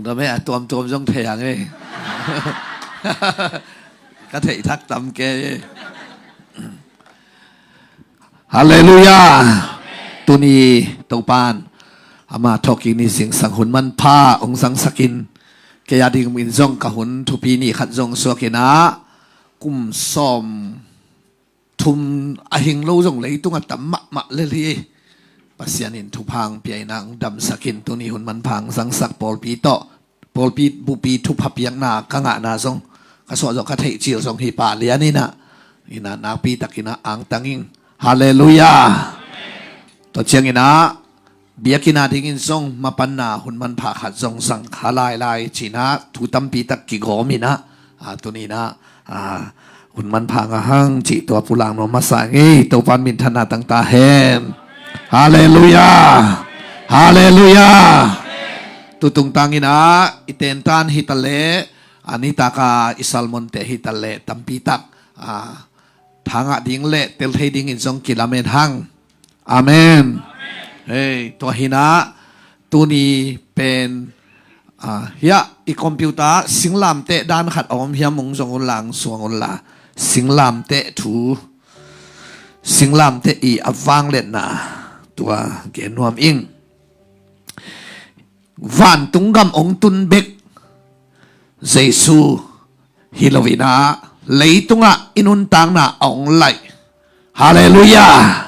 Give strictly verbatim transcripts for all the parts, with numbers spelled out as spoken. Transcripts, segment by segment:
Dam e, a tuamtuam zong thei hang e. Ka theih thak tam kei e. Halleluiah. Tuni Topan ama thawhkik ni zingsang hun manpha hong zangsakin, kei a dingin zong ka hun thupi ni khat zong suakin ah, kum sawm thum a hing lo zong leitungah tam mahmah lel hi. Pasian in thupha hong pia in ah hong damsakin tuni hun manpha hong zangsak pawlpi tawh, pawlpi bupi thupha piakna ka ngahna zong, ka suahzawh ka theih cil zong hi pah lian in ah, in ah nakpi takin ah angtang ing. Halleluiah. Tua ciangin ah biakinn a dingin zong mapanna hun manpha khat zong zang kha lailai ci-in ah thu tampi tak kigawm in ah, a, tuni in ah, a, hun manpha ngah hang cih tua pulak nuam masa ing ei. Topan minthanna tang ta hen. Halleluiah. Halleluiah. Tutung tangin ah i tentan hi ta leh, a, nitak a i sermon-te hi ta leh tampi tak, a, thangah ding le tel thei dingin zong kilamen hang. Amen. Hei, tua hi in ah tuni pen, a, hiah i computer singlamteh dan khat a om hiam, hong zong un la, hong suang un la. Singlamteh thu, singlamteh i a vangliatna, tua gen nuam ing. Vantung gam hong tun bek Jesu hi lo in ah, leitungah i nuntakna a hong laih. Halleluiah.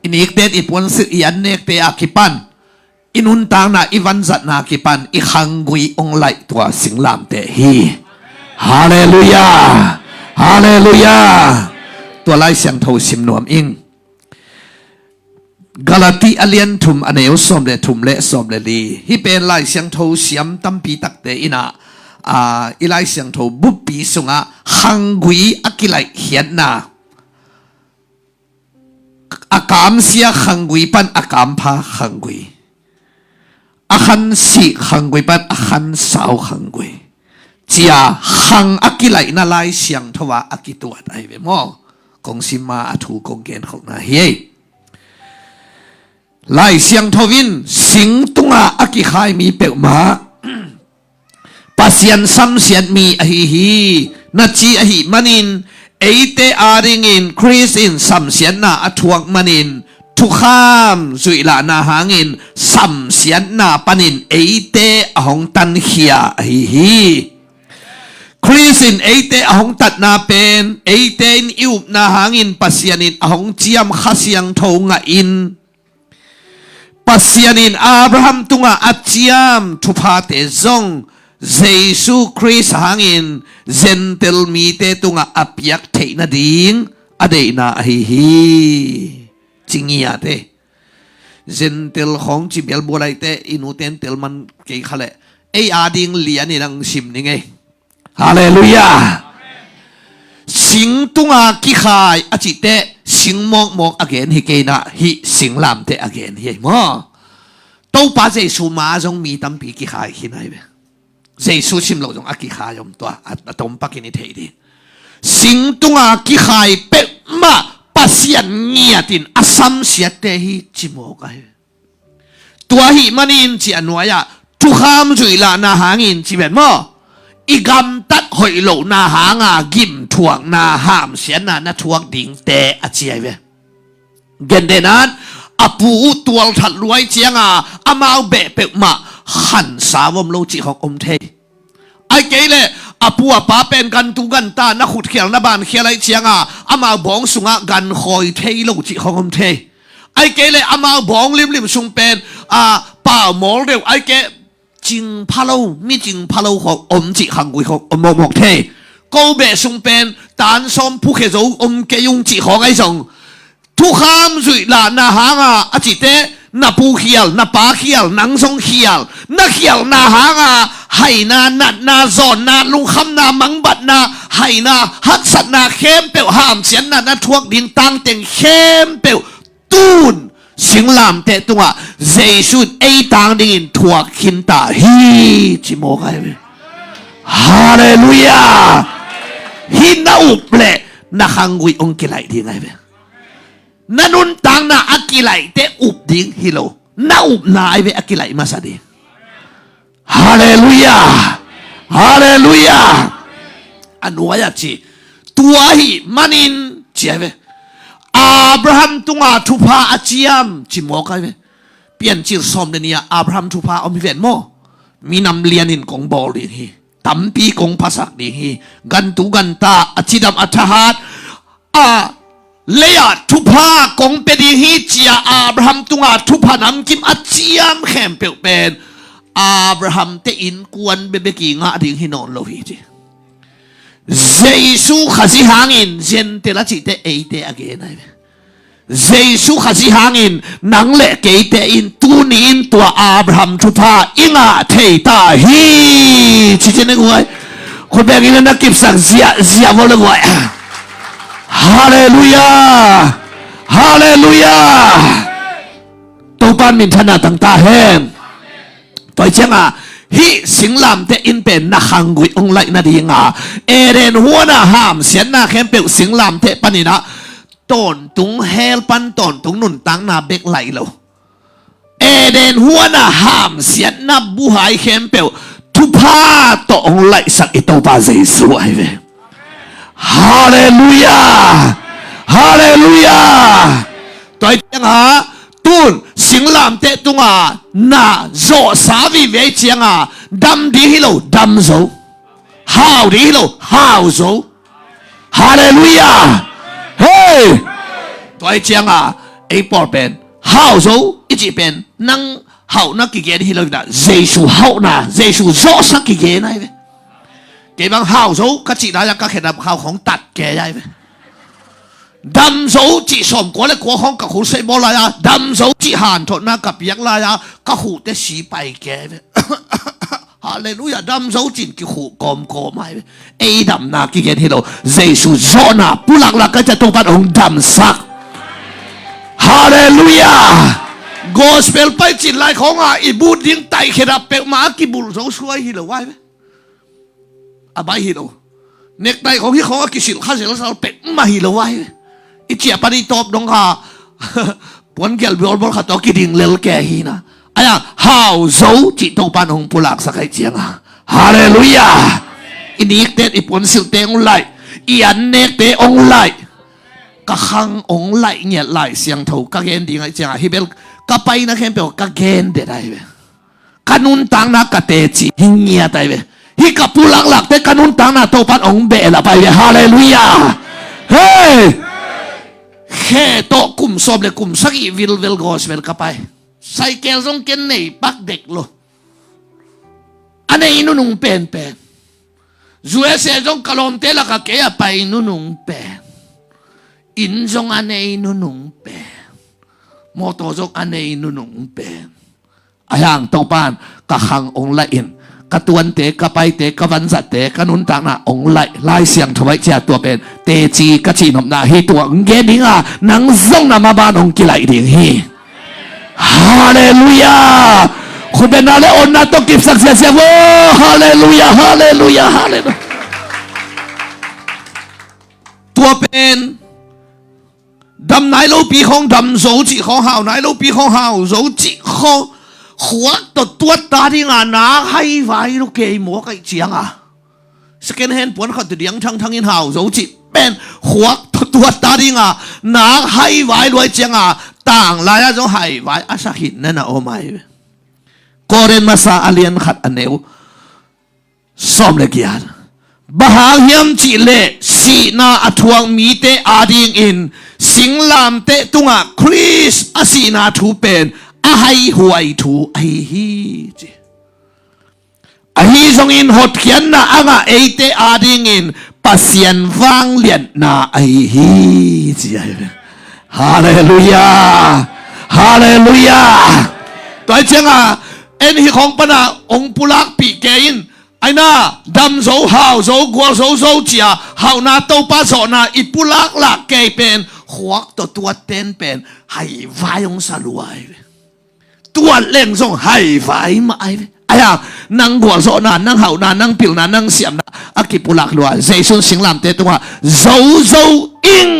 I nikten, i puansilh, i annekte a kipan, i nuntakna, i vanzatna a kipan i khanggui hong laih tua singlamteh hi. Halleluiah. Halleluiah. Tua Lai Siangtho sim nuam ing. Galati a lian thum, a neu sawm le thum le sawm le li. Hih pen Lai Siangtho siam tampi takte in ah, a, i Lai Siangtho buppi sungah khanggui a kilaihkhiatna, a kamsia khanggui pan a kampha khanggui, a khansih khanggui pan a khansau khanggui, ci-a khang a kilaihna Lai Siangtho ah a kituat ahi ve maw. Kong sim ma a thu kong genkholhna hi ei. Lai Siangtho in sing tungah a kikhai mi peuhmah Pasian samsiat mi ahi hi, na ci ahih manin, eite adingin Khrist in samsiatna a thuak manin, thukham zuihlahna hangin samsiatna panin eite a hong tankhia ahi hi. Khrist in eite a hong tatna pen, eite in i upna hangin Pasian in a hong ciam Kha Siangtho ngahin, Pasian in Abraham tungah a ciam thuphate zong Jesu Khrist hangin Gentile mite tungah a piak theih nading a deihna ahi hi. Ci ngiate. Gentile khawng ci bialbual aite, i nuten tel man kei kha leh, ei ading lianin ang sim ning ei. Halleluiah. Sing tunga kikhai a cihte sing mawkmawk a gen hi kei in ah, hih singlamteh a gen hi ei maw. Topa Jesu ma zong mi tampi kikhai khin ahi ve. Jesu sim lo zong a kikhai om, tua a, a tom pakin i theih ding. Sing tunga kikhai peuhmah Pasian ngiatin a samsiatte hi ci mawk ahi ve. Tua ahih manin ci a nuai-ah, thukham zuihlahna hangin ci ven maw, i gamtat hoih lohna hanga gimthuakna, hamsiatna na thuak dingte a ci ahi ve. Gendenan, a pu uh tualthat luai cianga amau beh peuhmah khansa om lo cih khawng om thei. Ai kei leh a pu a pa pen gantu ganta na khutkhial na bankhial aih cianga amau bawng sungah gankhawi thei lo cih khawng om thei. Ai kei leh amau bawng limlim sung pen a pau mawl deuh, ai kei cingpha lo, mi cingpha lo khawng om cih khanggui khawng om mawkmawk thei. Ko beh sung pen tan sawm phukhia zo om kei ung cih khawng ahi zong, thukham zuihlahna hanga a cihte, na pu khial, na pa khial, nang zong khial, na khialhna hanga haina, natna, zawnna, lungkhamna, mangbatna, haina, haksatna khempeuh, hamsiatna na thuak ding tangteng khempeuh tun singlamteh tungah Jesu in ei tang dingin thuak khin ta hi ci mawk ahi ve. Halleluiah. Hih na up leh na khanggui hong kilaih ding ahi ve. Na nuntakna a kilaihte up ding hi lo, na upna ahi ve a kilaih masa ding. Halleluiah. Halleluiah. A nuai a ci, tua ahih manin ci ai ve, Abraham tunga thupha a ciam ci mawk ai ve. Piancil sawm le nih ah Abraham thupha om hi ven maw? Minam lianin kong bawl ding hi, tampi kong phasak ding hi, gantu ganta, a cidam a thahat, a lei-ah thupha kong pia ding hi, ci-a Abraham tunga thupha namkim a ciam khempeuh pen Abraham te innkuan bekbek i ngah ding hi nawn lo hi ci. Jesu Khazih hangin Gentile a cihte eite a gen ai ve. Jesu Khazih hangin nang le keite in tuni in tua Abraham thupha i ngah thei ta hi. Cici ne guai. Khutbeng in na kipsak ziahziah vo le guai. Halleluiah. Halleluiah. Topan minthanna tang ta hen. Tua cianga hih singlamteh in pen na khanggui hong laih nadinga Eden huana hamsiatna khempeuh singlamteh paninah tawntung hell pan tawntung nuntakna bek laih lo. Eden huana hamsiatna buhai khempeuh thupha tawh hong laihsak i Topa Jesu ai ve. Halleluiah. Halleluiah. Tua cianga tun singlamteh tunga na zawhsa vive cianga dam ding hi lo, dam zo. Hau ding hi lo, hau zo. Halleluiah. Hei. Tua cianga ei pawl pen hau zo i cih pen nang hauhna kigen hi lo inah Jesu hauhna, Jesu zawhsa kigen ai ve. Kei bang hau zo ka cih lai-a ka khedap hau khong tat kei ai ve. Dam zo cih sawmkua le kua khong ka khut sei bawl lai-a, dam zo cih hanthotna ka piak lai-a ka khuhte si pai kei ai ve. Halleluiah. Dam zo cin kikhuh kawmkawm ai ve. Ei damna kigen hi lo, Jesu zawhna pulaklak ka cia Topan hong damsak. Halleluiah. Gospel pai cin lai khonga i but ding taih khedap peuhmah a kibulh zo suai hi lo ai ve. A bai hi lo. Nektai khong hi khong a kisilh kha zelzal pek mah hi lo ai ve. I ciah pan i tawp dong kha puan gial biawlbawl kha tawh kiding lel ke hi na. Aia hau zo cih Topan hong pulaksak ai cianga. Halleluiah. I nikten i puansilhte hong laih, i annekte hong laih, ka khang hong laih ngiat Lai Siangtho ka gen ding ai cianga hi bel ka paina khempeuh ka gen det ai ve. Ka nuntakna ka teci hi ngiat ai ve. Hih ka pulaklakte ka nuntakna Topan hong behlap ai ve. Halleluiah. Hei. Khe tawh kum sawm le kum sagih vilvel gospel ka pai. Saikel zong ken nei pak dek lo. A nei nunung penpen. U S A zong ka lawmte laka kei a pai nunung pen. Inn zong a nei nunung pen. Mawtaw zong a nei nunung pen. A hiang Topan ka khang hong laih in, ka tuante, ka paite, ka vanzatte, ka nuntakna hong laih Lai Siangtho ai cia tua pen teci ka cihnopna hi. Tua hong gen dinga nang zong na maban hong kilaih ding hi. Halleluiah. Khutbetna le onna tawh kipsak ziahziah vo. Halleluiah. Halleluiah. Halleluiah. Tua pen dam nai lopi khong dam zo cih khong, hau nai lopi khong hau zo cih khong, khuak tawh tuat ta dinga nak haivai lo kei mawk ai cianga second hand puan khat tu diang thangthangin hau zo cih pen khuak tawh tuat ta dinga nak haivai luai cianga tang lai-a zong haivai a sakhin nena om ai ve. Korin masa a lian khat a neu sawm le giat. Bang hang hiam cihleh sihna a thuak mite adingin singlamteh tungah Khrist a sihna thu pen a haihuai thu ahi hi ci. Ahi zongin hotkhiatna a ngah eite adingin Pasian vangliatna ahi hi ci ahi ve. Halleluiah. Halleluiah. Tua hi cianga en hi khong pana ong pulakpih kei in. Aina dam zo, hau zo, gual zo zo cia hauhna Topa zawhna i pulaklak kei pen khuak tawh tuat ten pen haivai ong sa lua ahi ve. Tuat leng zong haivai mah ahi ve. Aia nang gualzawhna, nang hauhna, nang pilna, nang siamna a kipulak lua. Jesu in singlamte tungah zo zo ing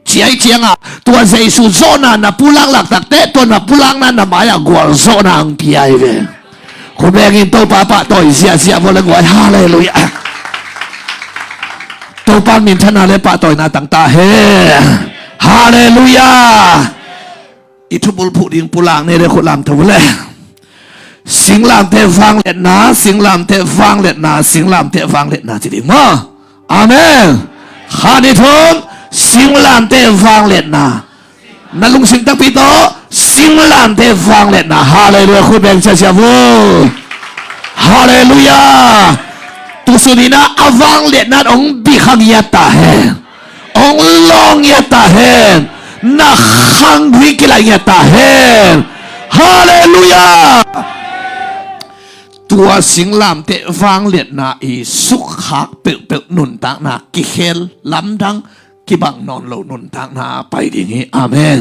ciai cianga tua Jesu zawhna na pulaklak takte tua na pulakna na mai-ah gualzawhna ang pia ahi ve. Khut bengin Topa pahtawi ziahziah vua le guai. Halleluiah. Topa minthanna le pahtawina tangta hen. Halleluiah. I thubulphuh ding pulak ne le khut lamto vua le. Singlamteh vangliatna, singlamteh vangliatna, singlamteh vangliatna ci ding maw. Amen. Khat, nih, thum. Singlamteh vangliatna. Na lungsim takpi tawh singlamteh vangliatna. Halleluiah. Khut beng ciacia vua. Halleluiah. Tusun in a vangliatna hong bikha ngiat ta hen. Hong lawng ngiat ta hen. Na khang dui kilai ngiat ta hen. Halleluiah. Tua singlamteh vangliatna i sukkhak peuhpeuh nuntakna kikhel lamdang kibang nawn lo nuntakna pai ding hi. Amen.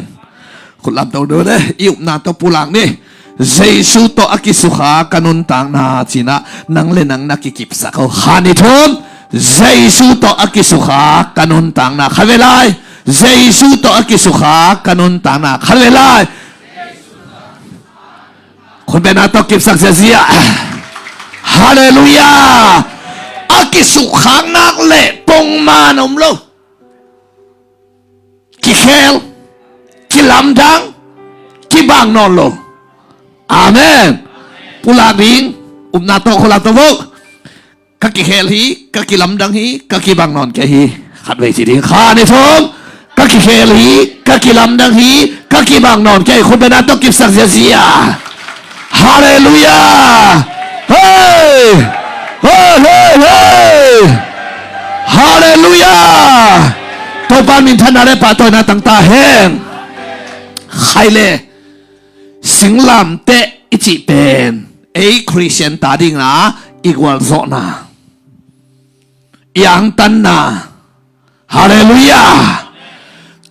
Khut lamto deuh le i upna tawh pulak ni. Jesu tawh a kisukha ka nuntakna ci-in a nang le nang na kikipsak o. Khat, nih, thum. Jesu tawh a kisukha ka nuntakna. Khat vei lai. Jesu tawh a kisukha ka nuntakna. Khat vei lai. Khut bengna tawh kipsak ziahziah. Halleluiah. A kisukkhak nak le pongman om lo. Kikhel, kilamdang, kibang nawn lo. Amen. Pulak ding, upna tawh khut lamto vua. Ka kikhel hi, ka kilamdang hi, ka kibang nawn kei hi. Khat vei ci ding. Khat, nih, thum. Ka kikhel hi, ka kilamdang hi, ka kibang nawn kei. Khut bengna tawh kipsak ziahziah. Halleluiah. Hei. Hei, hei, hei. Halleluiah. Topa minthanna le pahtawina tangta hen. Khai le. Singlamteh i cih pen ei Khristian ta dingin a i gualzawhna, i angtanna. Halleluiah.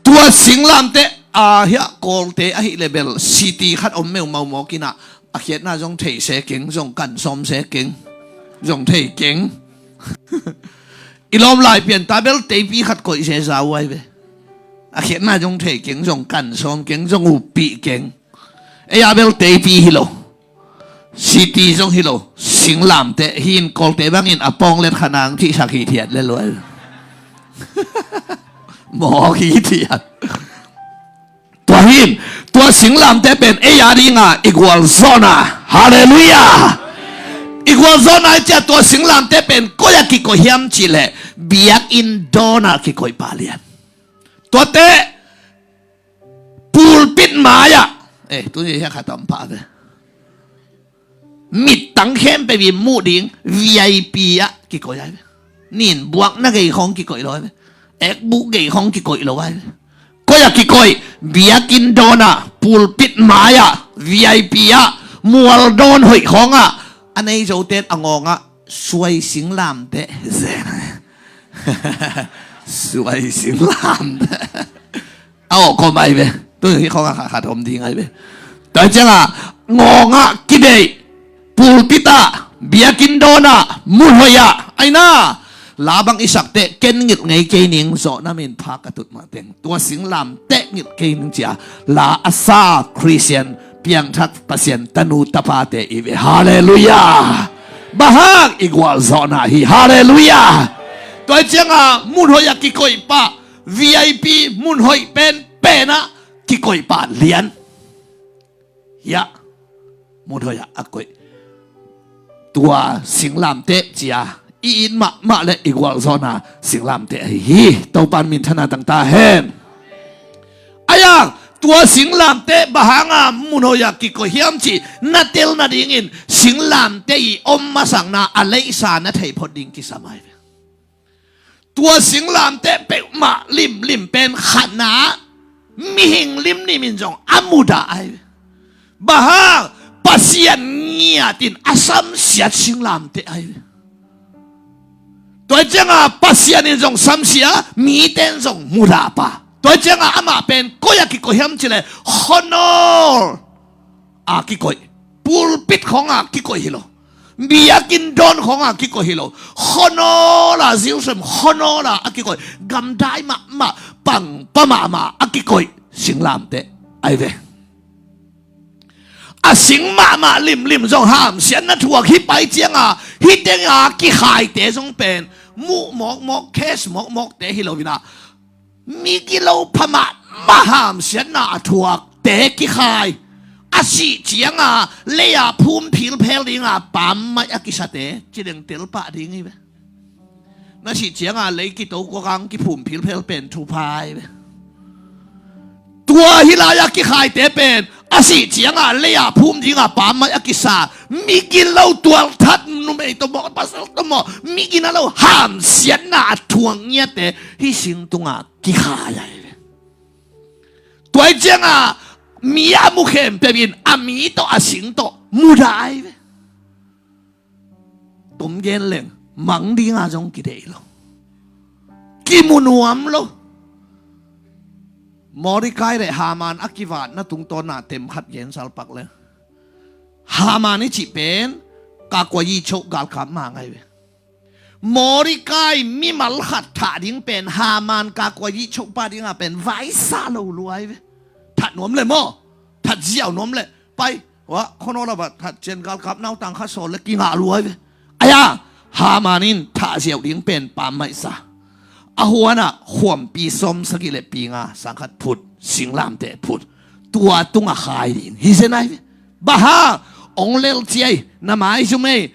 Tua singlamteh a hiah Kawlte ahih leh bel city khat om meumau mawk in a, a khiatna zong thei se keng, zong kan sawm se keng, zong thei keng. I lawm lai pian ta bel teipi khat koih se za uh ai ve. A khiatna zong thei keng, zong kan sawm keng, zong uppih keng. Ei a bel teipi hi lo. City zong hi lo. Singlamteh hi in Kawlte bangin a pawng let kha nang thihsak hi thiat le luai. Mawk hi thiat. Tua hi in, tua singlamteh pen ei a dinga i gualzawhna. Halleluiah. I gualzawhna i cih a tua singlamteh pen koi a kikoih hiam cih leh biakinn dawn a kikoih pah lian. Tuate pulpit mai-ah, eh, tuni hiah khat om pah ve. Mittang khempeuh in muh ding V I P ah kikoih ai ve. Nin buakna gei khawng kikoih lo ai ve. Ekbuh gei khawng kikoih lo ai ve. Koi a kikoih, biakinn dawn ah, pulpit mai-ah, V I P ah, mual dawn hoih khawng ah, a nei zote a ngawng ah, suai singlamteh zen. Suai singlamteh. A awh kawm ai ve. Tu hi khawng a khat khat om ding ai ve. Tua ciangah ngawng ah kibeih, pulpit ah, biakinn dawn ah, mun hoih ah, ai na. La bang i sak teh ken ngilh ngei kei ning, zawhna min pha ka tut mah teng. Tua singlamteh ngilh kei ning ci a la a sa Khristian piangthak Pasian tanu tapate i ve. Halleluiah. Bang hang i gualzawhna hi. Halleluiah. Tua ciangah mun hoih ah kikoih pah, V I P mun hoih penpen ah kikoih pah lian. Hiah mun hoih ah a koih. Tua singlamteh ci a i it mahmah le i gualzawhna singlamteh ahi hi. Topa in minthanna tang ta hen. Ai-a tua singlamteh bang hanga mun hoih ah kikoih hiam cih na tel nadingin singlamteh i om masakna a leisa na thei phot ding kisam ai ve. Tua singlamteh peuhmah limlim pen khatna mihing limlim in zong a mudah ai ve. Bang hang? Pasian ngiat in a samsiat singlamteh ai ve. Tua ciangah Pasian in zong samsia, mite in zong mudah pah. Tua ciangah amah pen koi ah kikoih hiam cih leh khuanawl ah kikoih. Pulpit khawngah kikoih hi lo. Biakinn dawn khawngah kikoih hi lo. Khuanawl ah, Jerusalem khuanawl ah a kikoih. Gamdai mahmah, pangpa mahmah a kikoih singlamteh ai ve. A sing mahmah limlim zong hamsiatna thuak hi pai cianga, hih tenga kikhaite zong pen muh mawkmawk, cash mawkmawkte hi loinah, migilo pha mahmah hamsiatna a thuakte kikhai. A sih cianga leia phum philphel dinga pammaih a kisate cideng telpah ding hi ve. Na sih cianga lei kito kuakang kiphum philphel pen thupha hi ve. Tua hi lai-a kikhaite pen a sih cianga leia phum dinga pammaih a kisa, migilo tualthat numei tawh maw, pasal tawh maw, migina lo hamsiatna a thuak ngiate hih sing tunga kikhai ahi ve. Tua hi cianga mi a mu khempeuh in a mi tawh a sing tawh mudah ahi ve. Tom gen leng mang dinga zong kideih lo, kimu nuam lo. Mordekai le Haman a kivatna tungtawna tem khat gen salpak le, Haman i cih pen kakua yihchoh galkap mang ahi ve. Mordekai mimal khat thah ding pen Haman kakua yihchoh pa dinga pen vaisa lo lua ahi ve. That nuam le maw, that ziau nuam le pai, wa, khonolaba that cian galkap nautang khat sawl le kingah lua ahi ve. Aia, Haman in thah ziau ding pen pammaihsa. A huanah khuampi sawm sagih le pi nga sangkhat phut, singlamteh phut. Tua tungah khai ding hi zen ahi ve. Bang hang, ong lel ciai, na maizum ei,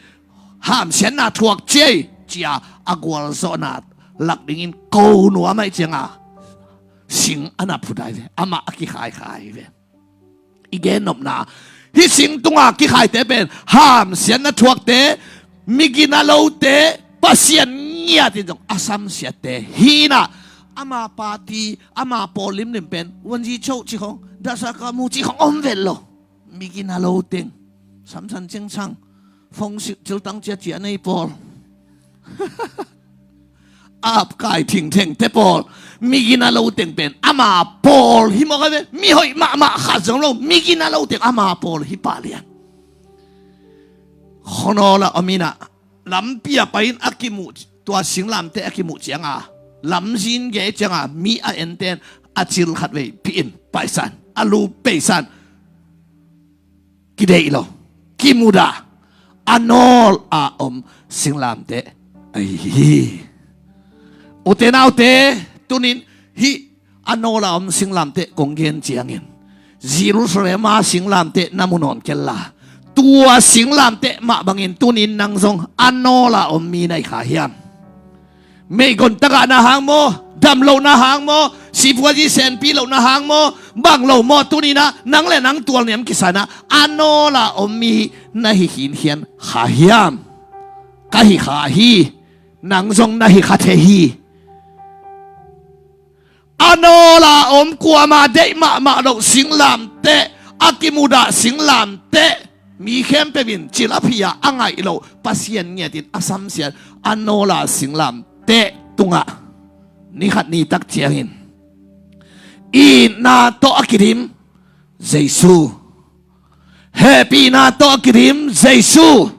hamsiatna thuak ciai, cia a gualzawhna lak dingin ko nuam ahi cianga sing a na phut ahi ve. Amah a kikhaikhai ahi ve. I gennopna, hih sing tunga kikhaite pen hamsiatna thuakte, migina lote, Pasian ngiatin zong a samsiatte hinah, ama party, ama pawl limlim pen wanzi cho ci khong, dasaka mu ci khong om vet lo. Migina lo teng, samsan cingsang, fong siltang ciacia nei pawl, apkai thingthengte pawl, migina lo teng pen ama pawl hi mawk ahi ve. Mihoih mahmah khat zong lo, migina lo teng ama pawl hi pah lian. Khonawla om inah, lampi a pai-in a kimuh, tua singlamteh a kimuh cianga, lamzin ge cianga mi a enten a cil khat vei pih in paisan, a lu peisan, kideih lo, kimudah, a nawl a om singlamteh ahi hi. Ute naute, tunin hih a nawl a om singlamteh kong gen ciangin, Jerusalem a singlamteh na mu nawn kei la, tua singlamteh mah bangin tunin nang zong a nawl a om mi na hi kha hiam? Meigong tagahna hang maw, dam lohna hang maw, sipuazi senpi lohna hang maw, bang lo maw, tuninah nang le nang tualniam kisanah a nawl a om mi na hi khinkhian kha hiam? Ka hi kha hi. Nang zong na hi kha thei hi. A nawl a om, kuama deih mahmah loh singlamteh, a kimudah singlamteh, mi khempeuh in cil a phi-a a ngaih loh, Pasian ngiatin a samsiat a nawl a singlamteh tungah ni khat ni tak ciangin itna tawh a kidim Jesu, hehpihna tawh a kidim Jesu,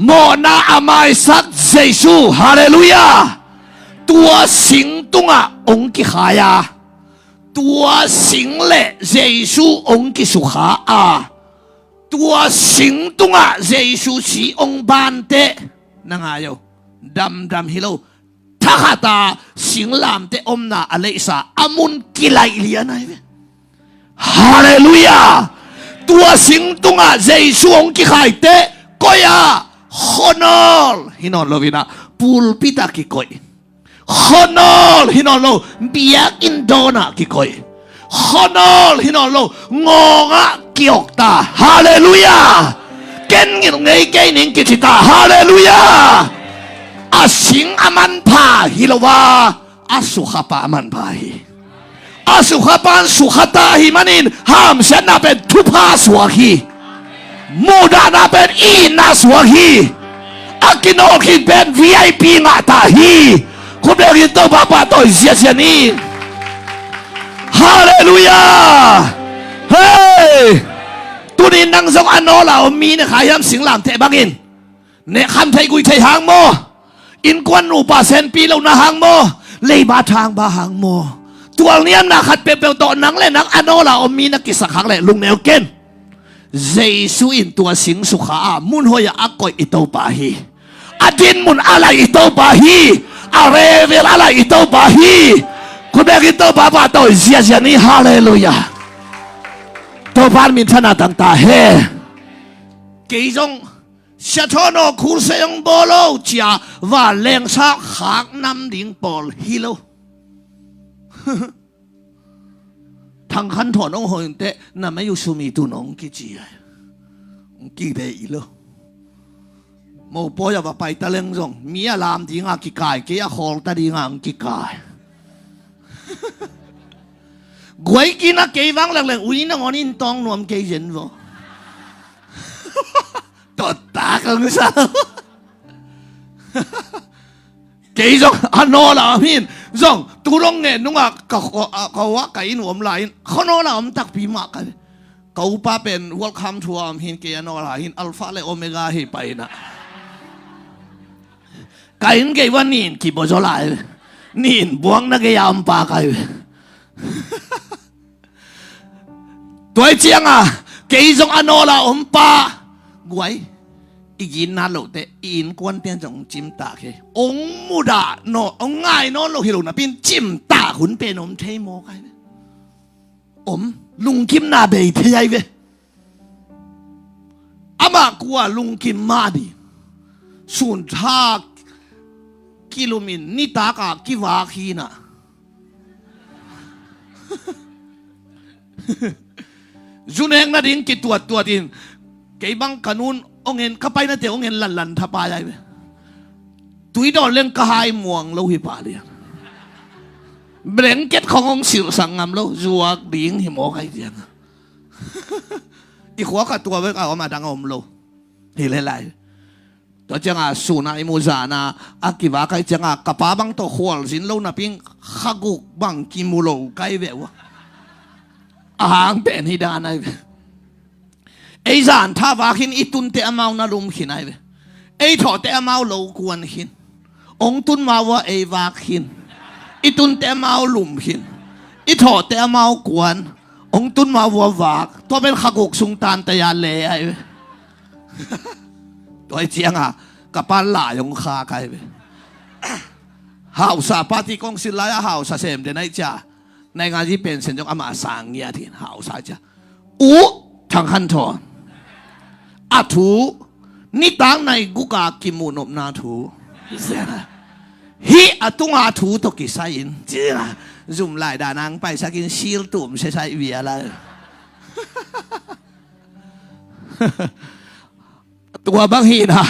mawhna a maisak Jesu, halleluiah, tua sing tungah hong kikhai a, tua sing le Jesu hong kisukha a, tua sing tungah Jesu si hong banteh, na ngai o, damdam hi lo, thakhata singlamteh omna a leihsa a mun kilaih lian ahi ve. Halleluiah. Tua sing tungah Jesu hong kikhaite koi-ah, khuanawl hi nawn loinah pulpit ah kikoih, khuanawl hi nawn lo biakinn dawnah kikoih, khuanawl hi nawn lo ngawngah kiok ta. Halleluiah. Ken ngilh ngei kei ning kici ta. Halleluiah. A sing a manpha hi lo a, a sukhapa a manpha hi. A sukhapan sukhata ahi manin hamsiatna pen thupha suak hi. Muhdahna pen itna suak hi. A kinawl khin pen V I P ngah ta hi. Khut beng in Topa pahtawi ziahziah ni. Halleluiah. Hei, tunin nang zong a nawl a om mi na kha hiam singlamteh bangin? Nehkham theih guih theih hang maw? Innkuan nupa senpi lohna hang maw? Leiba thangba hang maw? Tualniamna khat peuhpeuh tawh nang le nang a nawl a om mi na kisak hang leh lungneu ken. Jesu in tua sing sukha a, mun hoih ah a koih i Topa hi. A din mun a laih i Topa hi. A level a laih i Topa hi. Khut bengin Topa pahtawi ziazia ni. Halleluiah. Topa in minthanna tang ta hen. Kei zong Sia Thawn aw, khulse hong bawl o, ci-a vanleng sa khak nam ding pawl hi lo. Thang Khan Thawn hong hoih un teh, na mei uh sum it un hong kici ai. Hong kibeh i lo. Mopawi a va pai ta leng zong, mi a lam dinga kikai, kei a khawl ta dinga hong kikai. Guai kina kei vang leklek, ui nangawn in tawng nuam kei zen vaw. Tawt tak hong sa. Kei zong a nawl a om hin zong, tu dong ngen nungah ka kho-, a, ka uah ka inn uh om lai in, khuanawl a om takpi mah ka, ka upa pen welcome thu a om hin, kei a nawl a hin Alpha le Omega hi pai na. Ka inn gei uah nin kibaw zaw lai ve. Nin buakna gei a om pa ka hi ve. Tua hi cianga kei zong a nawl a om pa, guai, i ginna loh teh i innkuante'n zong hong cimtak hi. Hong mudah nawn, hong ngai nawn lo hi lo napi-in cimtak hun pen om thei maw kai ve. Om, lungkimna bei thei ai ve. Amah kua lungkim mah ding. Sun tha kilumin nitak a kivak hi na. Zu nek nading kituattuat in, kei bang ka nu'n hong en, ka painate hong en lanlan thapai ai ve. Tui dawn leng ka hai muang lo hi pah lian. Blanket khong hong silhsak ngam lo, zuak ding hi maw kai ciang. I khua khat tua bek a om, a dang a om lo. Hi le lai. Tua cianga sun a i mu zan a, a kivak ai cianga ka pa bang tawh khualzin lo napi-in kha guk bang kimu lo kai ve uh a. A hang pen hi dan ai ve. Ei zan tha vak hin i tun teh amau na lum khin ai ve. Ei thawh teh amau lo kuan khin. Hong tun ma uh a ei vak khin. I tun teh amau lum khin. I thawh teh amau kuan. Hong tun ma uh a vak. Tua pen kha guk sung tan taya le ai ve. Tua hi cianga ka pa'n lai hong khak ai ve. Hausa party kong silh lai a hausa sem den ai cia. Nai ngazi pension zong amah a sang ngiat hi hausa cia. U Thang Khan Thawn. A thu nitak nai guk a kimuh nopna thu. Hih a tunga thu tawh kisai in. Zum lai dan ang paisak in sil tum sesai via lai. Tua bang hi na,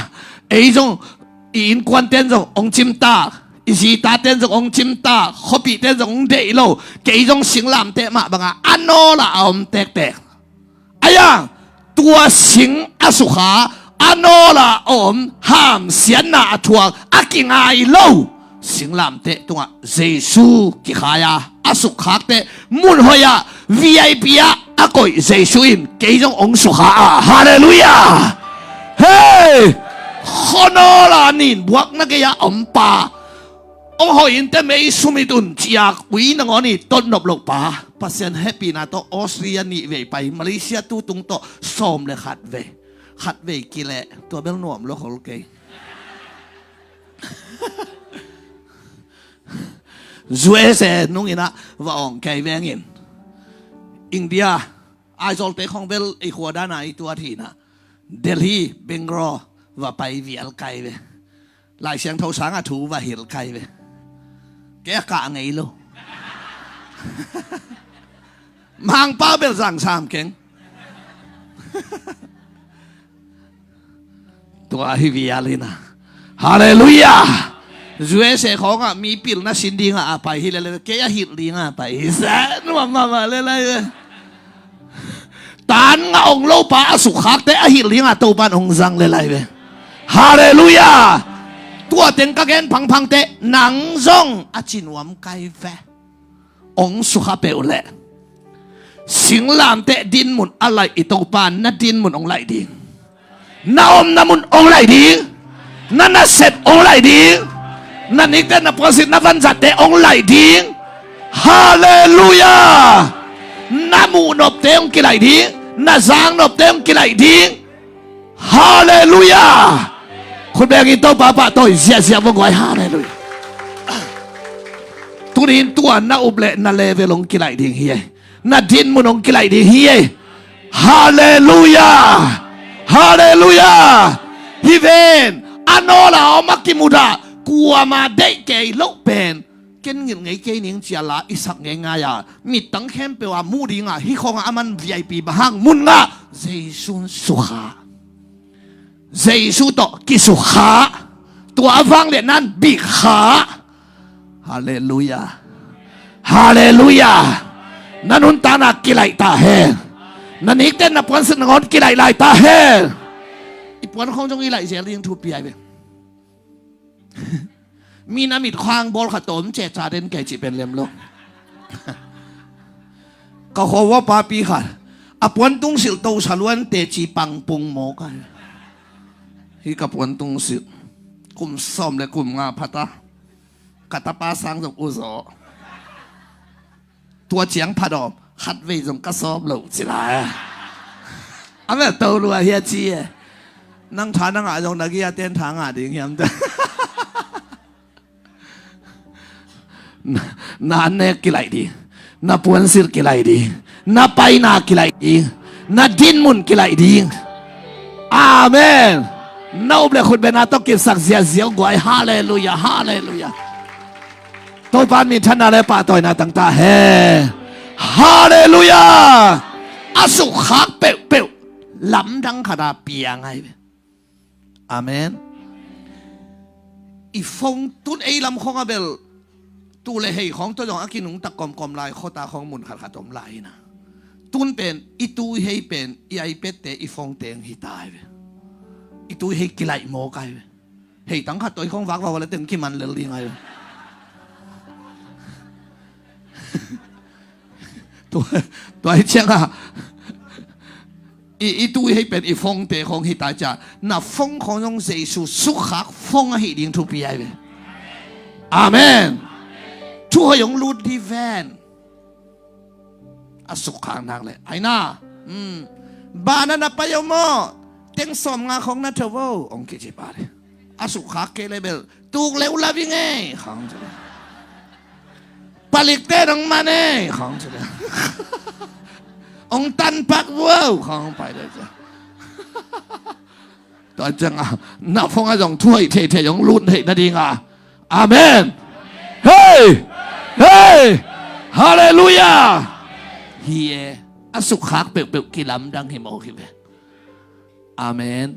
ei zong i innkuante'n zong hong cimtak, i zitate'n zong hong cimtak, khuapihten zong hong deih lo, kei zong singlamteh mah banga a nawl a om tektek. Ai-a, tua sing a sukha, a nawl a om, hamsiatna a thuak, a kingai lo singlamteh tungah Jesu kikhai a, a sukkhak teh mun hoih ah V I P ah a koih Jesu in kei zong hong sukha a. Halleluiah. Hei, khuanawl a nin buakna gei a om pa, hong hoih in teh mei sum it un, ci-a ui nangawn i tot nop loh pa, Pasian hehpihna tawh Australia nih vei pai, Malaysia tu tung tawh sawm le khat vei. Khat vei kileh, tua bel nuam lo khol kei. U S A nungin ah va awng kei veng in. India, Aizawlte khong bel i khua dan a i tuat hi na. Delhi, Bangalore va pai vial kai ve. Lai Siangtho sang a thu va hilh kai ve. Kei a kah ngei lo. Mangpau bel zang sam keng. Tua hi vial hi na. Halleluiah. U S A khawngah mi pilna sin dingah a pai hi lele, kei a hilh dingah a pai hi. Sa nuam mahmah lele. Tan ngah ong lo pa a sukkhakte a hilh dingah Topan ong zang lele ve. Halleluiah. Tua teng ka gen phangphangte nang zong a ci nuam kai ve. Ong sukha peuh leh singlamteh dinmun a laih i Topa na dinmun ong laih ding. Na omna mun ong laih ding. Na nasep ong laih ding. Na nikte, na puansilh, na vanzatte ong laih ding. Halleluiah. Na muhnopte ong kilaih ding. Na zaknopte hong kilaih ding. Halleluiah. Khut beng in Topa pahtawi ziahziah vua guai. Halleluiah. Tuni in tua na up leh na level hong kilaih ding hi ei. Na dinmun hong kilaih ding hi ei. Halleluiah. Halleluiah. Hi ven. A nawl a om a kimudah, kuama deih kei loh pen ken ngilh ngei kei ning ci-a la i sak ngeingai a, mittang khempeuh a muh dingah hih khawngah aman V I P bang hang mun ngah. Jesu in sukha. Jesu tawh kisukha. Tua a vangliatna in bikha. Halleluiah. Halleluiah. Na nuntakna kilaih ta hen. Na nikten na puansilh nangawn kilaih lai ta hen. I puan khawng zong i laih zel ding thupi ai ve. Mi na mit khawng bawl khat tawm cehca den kei cih pen lem lo. Ka khuavua papi khat a puantung silh to saluan teci pangpung mawk ai. Hi ka puantung silh kum sawm le kum nga phata. Ka tapa sang zong uzaw. Tua ciang phat awm khatvei zong ka sawm lo ci lai. A mel to lua hi a ci e. Nang tha na ngah zong na giaten tha ngah ding hiam ta. Na, na annek kilaih ding. Na puansilh kilaih ding. Na paina kilaih ding. Na dinmun kilaih ding. Amen. Na up le khutbetna tawh kipsak ziahziah guai. Halleluiah. Halleluiah. Topa in minthanna le pahtawina tang ta hen. Halleluiah. A sukkhak peuhpeuh lamdang khat a piang ai ve. Amen. I phone tun ei lam khawng a bel tu le hei khawng tawh zong a kinungtak kawmkawm lai, khuata khawng mun khatkhat om lai hi na. Tun pen i tu i hei pen i iPad te i phone teng hi ta ai ve. I tu i hei kilaih mawk ai ve. Hei tang khat tawh i khawng vak vak le teng kiman lel ding ai ve. Tua, tua hi ciangah i, i tu i hei pen i phone te khawng hi ta ciah na phone khawng zong Jesu sukkhak phone ahi ding thupi ai ve. Amen. Thu hoih hong lut di ven. A sukkhak nak le ai na. Hmm. Bana na pai aw maw? Teng sawm nga khawng na tho vo hong kici pah le. A sukkhak kei le bel tuk leuh la ving ei khawng ci le. Palikte nong man ei khawng ci le. Ong tanpak vuau khawng pai le ci. Tua ciangah na phone ah zong thu hoih theithei hong lut theih nadingah. Amen. Hei. Hei. Halleluiah. Hi e. A sukkhak peuhpeuh kilamdang hi mawk hi ve. Amen.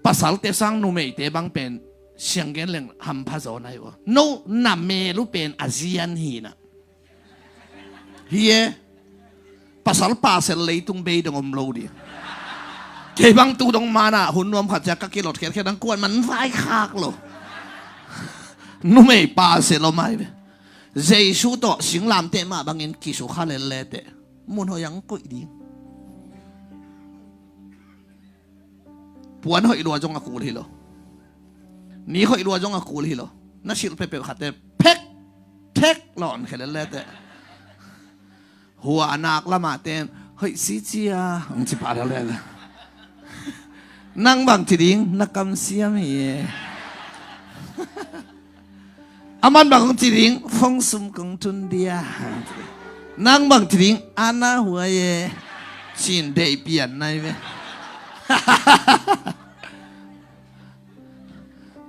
Pasalte sang numeite bang pen sianggen leng hampha zaw nai uh a. No na mel uh pen a zian hi na. Hi e. Pasal pasel leitung bei dong om lo di. Kei bang tu dong mana hun nuam khat cia ka kilot khiatkhiat dang kuan man vaikhak lo. Numei pasel om ai ve. Jesu tawh singlamteh mah bangin kisukha lellete mun hoih ang koih ding. Puan hoih lua zong a kul hi lo. Ni hoih lua zong a kul hi lo. Na silh peuhpeuh khatte phek thek lawn khe lellete. Hua a nak lamah ten hoih si cia ang ci pah lellete. Nang bang ci ding na kamsiam hi e. Aman bang hong ci ding, phone sum kong tun dia. Nang bang ci ding, ana huai e. Cin deih pian nai ve.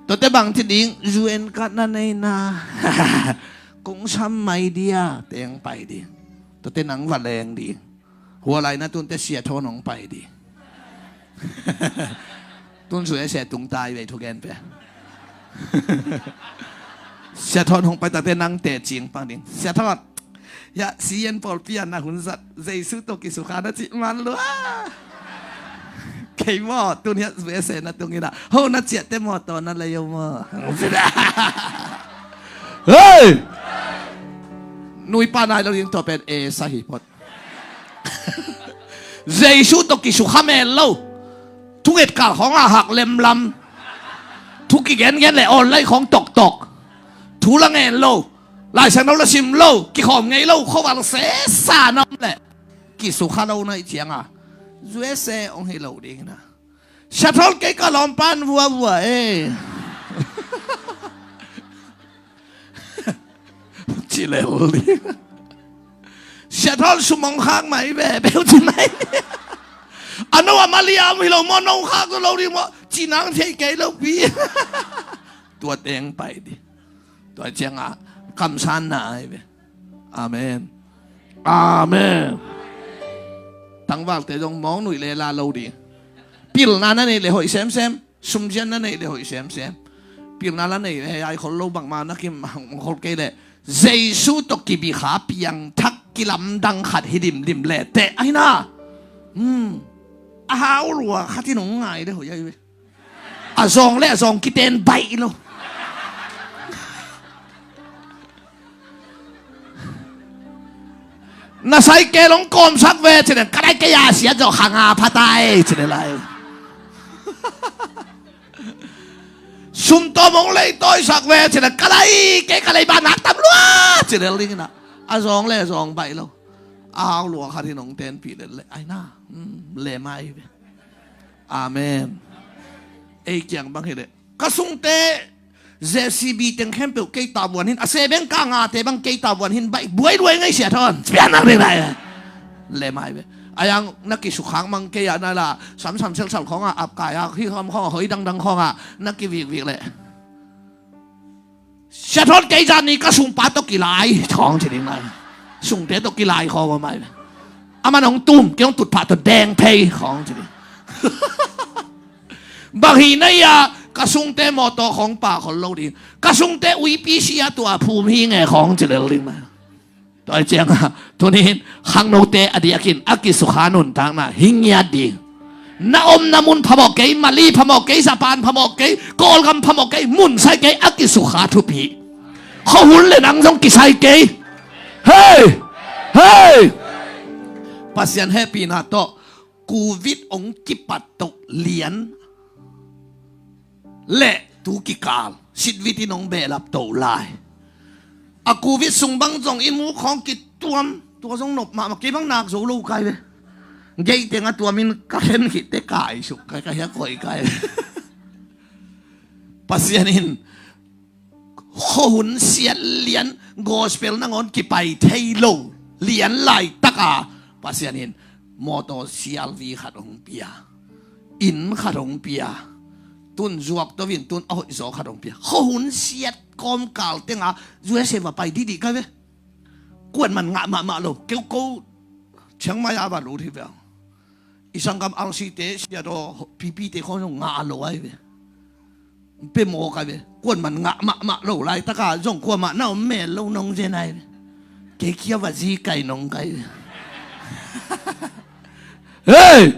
Tuate bang ci ding, U N card na nei na. Kong sam mai dia, teng pai ding. Tuate nang va leng ding. Hua lai na tunte Sia Thawn hong pai di. Tun sui a Sia Tung tai vei thugen pe. Sia Thawn hong pai tate nang te cing pang ding. Sia Thawn. Ya, si yen pawl pian na hun zat. Jesu to kisukha na cih man lua. Kei maw, tun hiat U S A na tung ina. Ho na ciatte maw, to na lei o maw. Hei! Nui pa nai lo ding to pen e sa hi pot. Jesu tawh kisukha mel lo. Thunget kal khawng a hak lemlam. Thu kigengen le online khawng toktok. Thu la ngen lo. Laisiangtho la sim lo. Kikhawm ngei lo. Khuaval sesa na om le. kisukha lo na ih cianga, U S A hong hi lo ding na. Siathol kei ka lawmpan vuavua e. Ci lel ding. Siathol sum hong khak mai ve, beu ci mai. A no a mali a om hi lo maw, no khak zo lo ding maw, ci nang thei kei lo pi. Tua teng pai ding. Tua cianga kamsanna ai ve. Amen. Amen. Tangvalte zong mawng nuih le la lo ding. Pilna na neih le hoih semsem. Sumzian na neih le hoih semsem. Pilna la neih le ai khol lo bangma na kim hang khol kei le. Jesu tawh kibikha piangthak kilamdang khat hi dimdim le teh ahi na. Hmm. A hau lua khat hi nong ngai le hoih ai ve. A zawng le a zawng kiten baih lo. Na sai ke long kawmsak ve cine, ka lai kei a siat zawh khanga phatai cine lai. Sumtawm hong leitawisak ve cine, ka lai kei ka leiba nak tam lua cine lingina. A zawng le a zawng baih lo. A hau lua khat hi nong tenpih le le aina. Hmm, le mai ve. Amen. Ei kiang bang hi le. Ka sungte J C B teng khempeuh kei tavuan hin, a sebeng ka ngate bang kei tavuan hin, baih buai luai ngai sia thawn. Spian nak ding lai. Le mai ve. Ayang na kisukhak mang kei a na la, samsam selsal khong a, ap kai a, hi khom khong a, hoi dangdang khong a, na kivikvik le. Sia thawn kei zan ni ka sungpa tawh kilai, khong ci ding lai. Sungte tawh kilai khong a mai ve. Aman hong tum, kei hong tutphah tawh deng phei, khong ci ding. Bang hi na ia, ka sungte mawtaw khong pa khol lo ding. Ka sungte uipi sia tua phum hi nge khong ci lel ding ma. Tua cianga, tunin, khangnote a diakin, a kisukha nuntakna, hi ngiat ding. Na omna mun phamawh kei, Mali phamawh kei, Japan phamawh kei, Kawlgam phamawh kei, mun sai kei, a kisukha thupi. Khuahun le nang zong kisai kei. Hei! Hei! Pasian hehpihna tawh, Covid hong kipat toh lian le tu kikal sitvit in hong behlap toh lai. A Covid sung bang zong i mu khawng kituam, tua zong nop mahmah, kei bang nak zo lo kai ve. Gei teng a tuamin ka khen khit te kai suk kai ka hia koi kai. Pasian in khuahun siat lian, gospel nangawn kipai thei lo lian laitaka Pasian in mawtaw C R V khat hong pia, inn khat hong pia, tun zuak to in tun a hoihzaw khat hong pia. Khuahun siat kawmkal tenga U S A va pai dihdih kai ve. Kuan man ngah mahmah lo, keu ko Chiang Mai a va lut hi ve. I sanggam R C te siat aw, P P te khawng zong ngah lo ai ve. Pe maw kai ve. Kuan man ngah mahmah lo laitaka zong kuamah na om mel lo nong zen ai ve. Kei kia va zi kai nong kai ve. Hei!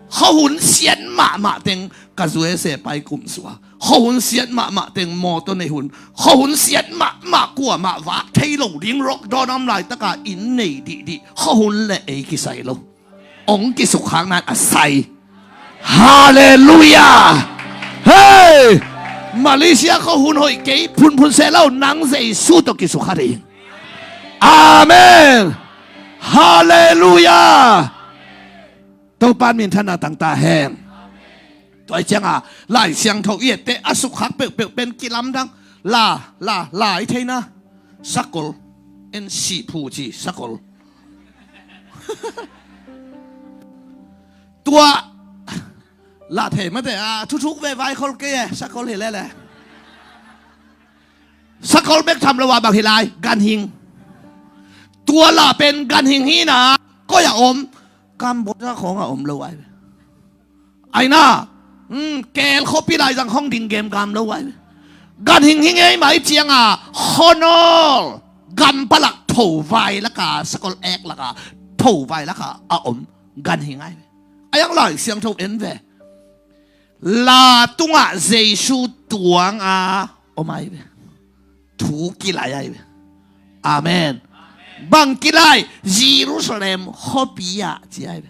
Khuahun siat mahmah teng ka U S A pai kum sua. Khuahun siat mahmah teng mawtaw nei hun. Khuahun siat mahmah kuamah vak thei lo ding rock dawn om laitaka inn nei dihdih. Khuahun le ei kisai lo. Hong kisukkhakna in a sai. Halleluiah. Hei! Malaysia khuahun hoih kei phunphun seh lo nang Jesu tawh kisukha ding. Amen. Halleluiah. Topa in minthanna tang ta hen. Tua cianga Lai Siangtho i ette a sukkhak peuhpeuh pen kilamdang. La, la, la i theina. Sakol. En sih phu ci sakol. Tua la thei mate a thuthuk ve vai khol kei e sakol hi lele. Sakol bek tham lo a bang hi lai ganhing. Tua la pen ganhing hi na koi a om Cambodia khong a om lo ai. Aina, kel khuapi lai zang hong ding gemgam lo ai. Ganhing hi ngei mai cianga khonol gam palak tho vai laka sakol ek laka tho vai laka a om ganhing ai. Ayang Lai Siangtho en ve. La tungah Jesu tuanga om ai ve. Thu kilai ai ve. Amen. Bang kilai Jerusalem khuapi ah ci ai ve.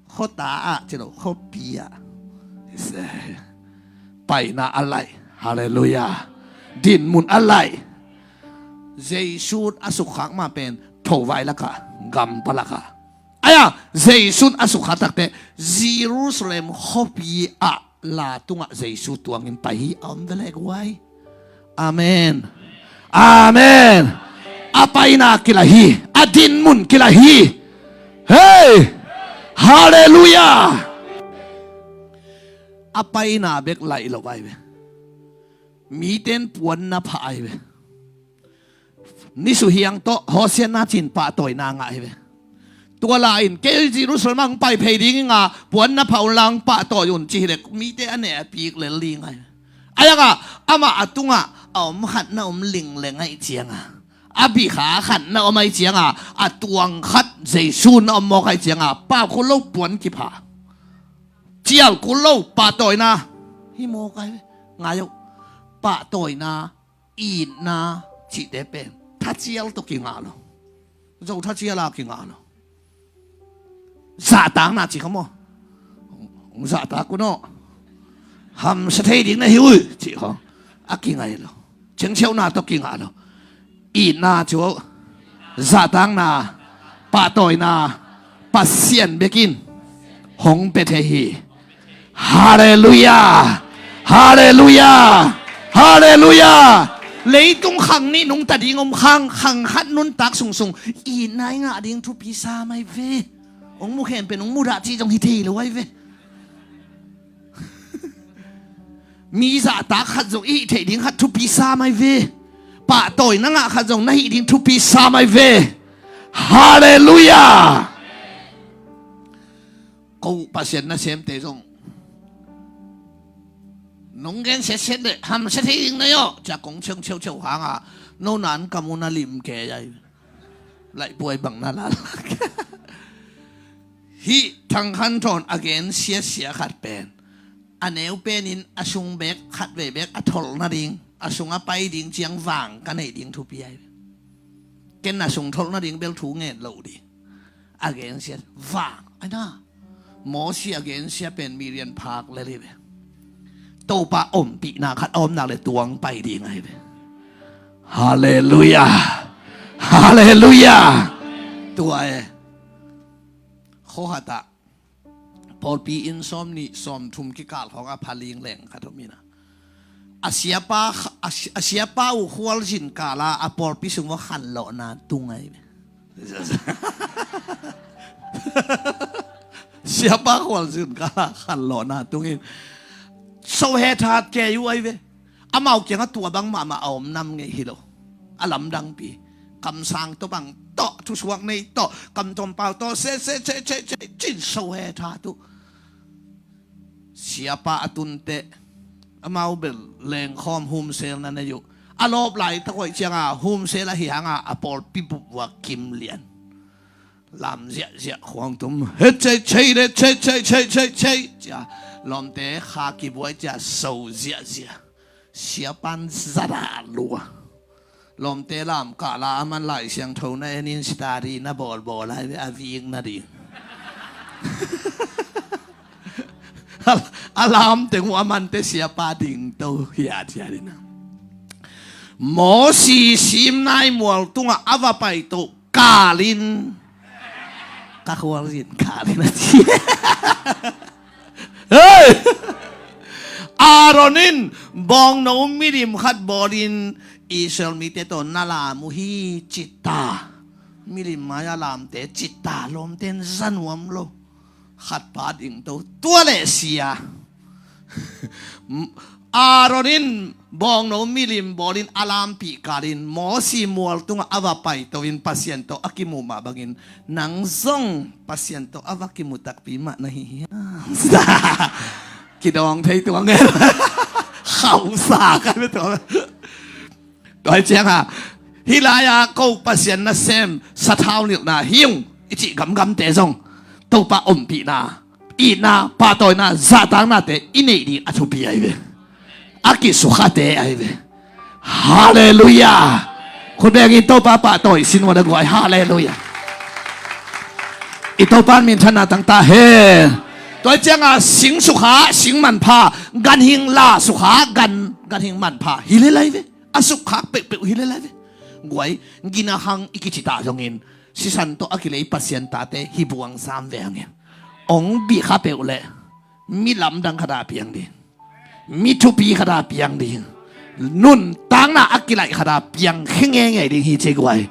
Khuata ah ci lo khuapi ah. Paina a lai. Halleluiah. Dinmun a lai. Jesu a sukkhak ma pen tho vai laka gam palaka. Aia, Jesu'n a sukha takte Jerusalem khuapi ah la tungah Jesu tuangin pai hi a om ve le guai. Amen. Amen. A paina kila hi. A dinmun kila hi. Hei! Halleluiah. A paina bek laih lo ai ve. Miten puanna pha ai ve. Nisuhiang tawh Hosianna cin pahtawina ngah hi ve. Tua la in kei Jerusalem ah hong pai phei ding inga puanna pha un la hong pahtawi un ci hileh mite a neh a pik lel ding ai ve. Aiangah amah a tungah a om khat na om lingleng ai cianga a bikha khat na om ai cianga a tuang khat Jesu na om mawk ai cianga pau khul lo puan kipha cial khul lo pahtawina hi mawk ai ve. Ngai uh pahtawina itna cihte pen thacial tawh kingah lo. Zo thacial a kingah lo. Zahtakna ci kha maw? Hong zahtak un aw. Hamsa thei ding na hi uh cih kha a kingai lo. Cengciauna tawh kingah lo. Itna cu zahtakna pahtawina Pasian bekin hong pia thei hi. Halleluiah. Halleluiah. Halleluiah. Leitung khang nih nungta ding om khang khang khat nuntak sungsung itna i ngah ding thupi sa mai ve. Hong mu khempeuh hong mu dah cih zong hi thei lo ai ve. Mi zahtak khat zong i hih theih ding khat thupi sa mai ve. Pahtawina ngah khat zong na hih ding thupi sa mai ve. Halleluiah. Ko Pasian nasemte zong nong gen setset le hamsa thei ding na hi aw cia kong ciang ciauciau hanga no nan kam uh na lim ke ai. Laihpuai bang na lalak. Hih Thang Khan Thawn a gen siasia khat pen a neu penin a sung bek khat vei bek a tholh nading a sung a pai ding ciang vang ka neih ding thupi ai ve. Ken a sung tholh nading bel thu ngen lo ding. A gensia vang ai na. Mosi a gensia pen milian phak lel hi ve. Topa ompihna khat a om nak le tuang pai ding ai ve. Halleluiah. Halleluiah. Tua e. Khohat ah pawlpi inn sawm nih sawm thum kikal khawng a pha lingleng khat om hi na. A siapa, a si-, a siapa uh khualzin kala a pawlpi sung va khanlawhna tung ai ve. Siapa khualzin kala khanlawhna tungin so he that kei uh ai ve. Amau kiangah tua bang mahmah a om nam ngei hi lo. A lamdangpi kamsang tawh bang tawh thusuak nei tawh kamtawmpau tawh se se se se se cin so he that uh. Siapa a tunteh amau bel lengkhawm humsel na nei uh. A lawp laitak hoih cianga humsel ahi hanga a pawlpi bup uh a kim lian. Lam ziahziah khuang tum he cei cei le cei cei cei cei cei cia lawmte kha kibuai cia so ziahziah. Siapan zada lua. Lawmte lam kahla a man Lai Siangtho na enin sitari na bawlbawl ai ve a vik nading. A lam teng uh a mante siapa dingto hiathiat ina. Mosi Sinai mual tungah a va paito kalin ka khualzin kalin a ci. Hei! Aaron in bawngno milim khat bawlin Israel mite tawh na lam uh hi cita. Milim mai-a lamte cita lawmten za nuam lo. Khat pa dingto tua le sia. Aaron in bawngno milim bawlin a lampih kalin Mosi mual tungah a va paitoin Pasian tawh a kimuh mah bangin nang zong Pasian tawh a va kimu takpi mah na hi hiam? Kidawng thei tuang e. Khausa ka tuang. Tua hi cianga hih lai-a ko Pasian nasem sathau nilhna hi ung i cih gamgamte zong Topa ompihna, itna, pahtawina, zahtaknate i neih ding a thupi ahi ve. A kisukhate ahi ve. Halleluiah. Khut bengin Topa pahtawi sin ua na guai. Halleluiah. I Topa minthanna tangta hen. Tua hi cianga sing sukha, sing manpha, ganhing la sukha, gan, ganhing manpha hi lel ahi ve. A sukkhak peuhpeuh hi lel ahi ve. Guai, gina hang i kici ta zongin Sisan tawh a kilei Pasian tate hi buang sam ve hang in. Ong bih kha peuh leh mi lamdang khat a piang ding, mi thupi khat a piang ding, nuntakna a kilaih khat a piang khe ngei ngei ding hi ci guai.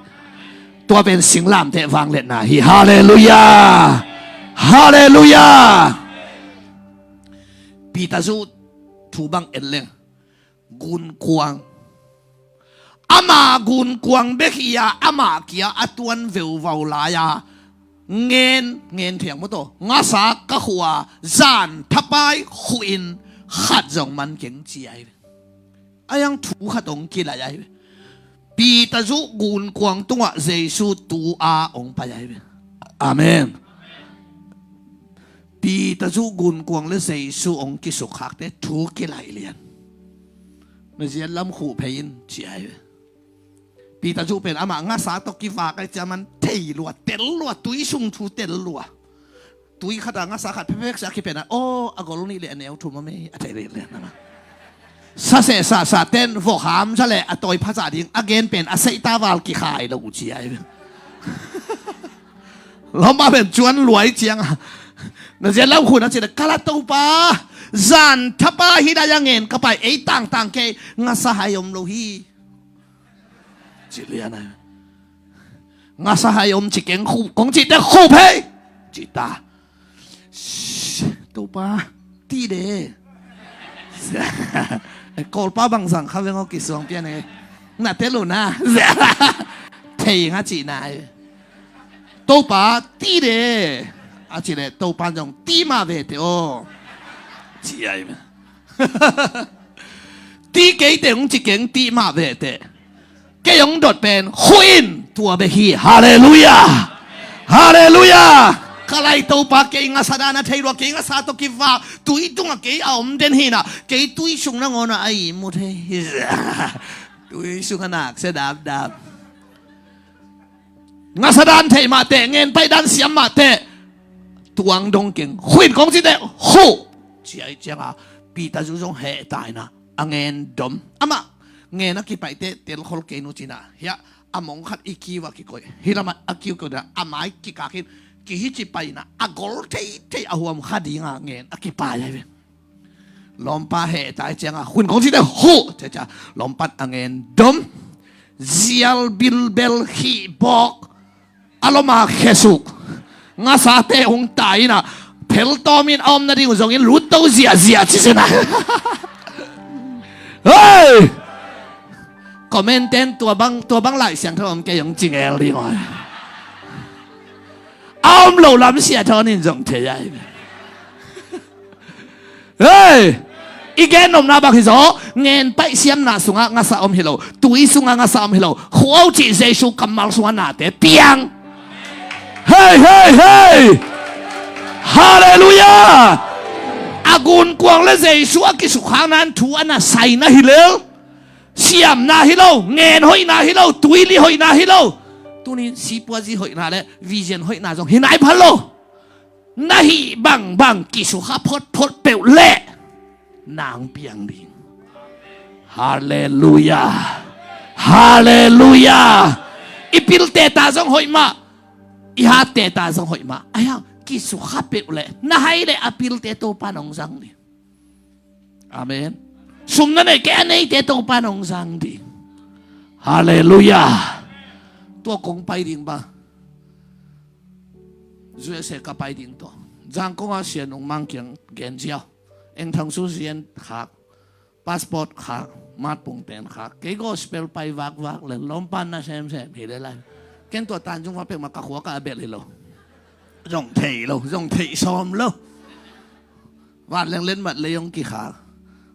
Tua pen singlamteh vangliatna hi. Halleluiah. Halleluiah. Peter zu thu bang en leng gunkuang, ama gunkuang bek hi a, ama kia a tuan veuvau lai-a ngen, ngen thiang maw taw, ngasa ka khuh a, zan thapai khuh in khat zong man keng ci ai ve. A yang thu khat ong kilaih ai ve. Peter zu gunkuang tungah Jesu tu a ong pai ai ve. Amen. Peter zu gunkuang le Jesu ong kisukkhakte thu kilaih lian. Na ziat lam khuh phei in ci ai ve. Peter zu pen amah ngasa tawh kivak ai cia man thei lua, tel lua, tui sung thu tel lua. Tui khat a ngasa khat phepek sia kipen a, aw, a gol nih le a neu thu mame a thei rih lian a. Saseh sahsah ten vok ham sa le a tawi phaza ding a gen pen a seihta val kikhai lo uh ci ai ve. Lawmpa pen cuan luai ciang a, na ziat lam khuh na ci le, ka la Topa, zan thapa hi dai a ngen ka pai, ei tangtang kei, ngasa hai om lo hi. Ci lian ai. Ngasa hai om ci keng, khuh kong ci te khuh phei ci ta. Topa, ti de. Kawlpa bang zang kha veng aw, kisuang pian e. Na te lo na. Thei nga ci nai. Topa, ti de. A ci le Topa zong ti mah ve te aw. Ci ai. Ti kei te ung ci keng, ti mah ve te. Kei ong dot pen khuh in tua bek hi. Halleluiah. Halleluiah. Ka lai Topa, kei ngasa dan a thei lua, kei ngasa tawh kivak, tui tungah kei a om den hi na, kei tui sung nangawn a i mu thei hi. Tui sung a nak sia dapdap. Ngasa dan thei mah teh, ngen paih dan siam mah teh, tuang dong keng, khuh in kong ci teh khuh ci ai ciang a, Peter zu zong heh tai na, a ngen dom. Amah ngen a kipaih teh telkhol kei nu ci na, hiah a mong khat i kiu a kikoih, hi lamah a kiu keu na, a mai kikak in, kihi ci pai na, a gol theithei a huam kha ding a ngen a kipai ai ve. Lawmpa heh tai ciang a, khuh in kong ci teh khuh ci ai ciang a, lawmpan a ngen dom. Zial bilbel khih bawk, a lom a khesuk, ngasate hong tai in a, pheltawm in a om nading uh zong in lutto ziahziah ci zen a. Hei! Comment ten tua bang, tua bang Lai Siangtho om kei ong ci ngel ding aw. A om lo lam Sia Thawn in zong thei ai. Hei! I gen nopna bang hi zaw, ngen paih siamna sungah ngasa om hi lo, tui sungah ngasa om hi lo, khuh o cih Jesu kammal sungah nate piang. Hei, hei, hei! Halleluiah! A gunkuang le Jesu a kisukkhakna in thu a na saina hi lel. Siamna hi lo, ngen hoihna hi lo, tuili hoihna hi lo. Tunin sipuazi hoihna le vision hoihna zong hi nai pha lo. Na hih bangbang kisukha photphot peuh leh nang piang ding. Halleluiah. Halleluiah. I pilte ta zong hoih mah, i hatte ta zong hoih mah. Aia, kisukha peuh leh na hai leh a pilte Topa nong zang ding. Amen. Sum na neih kei a neite Topa nong zang ding. Halleluiah. Tua kong pai ding ba, U S A ka pai ding tua. Zangkong a Sia Nung Mang kiang gen ziau. Eng Thang Su Zien khak, passport khak, matpung ten khak. Kei gospel pai vakvak le lawmpan na semsem hi le lai. Ken tua tan zung va pek ma ka khua ka a bel hi lo. Zong thei lo, zong thei sawm lo. Vanleng letmat lei hong kikhak.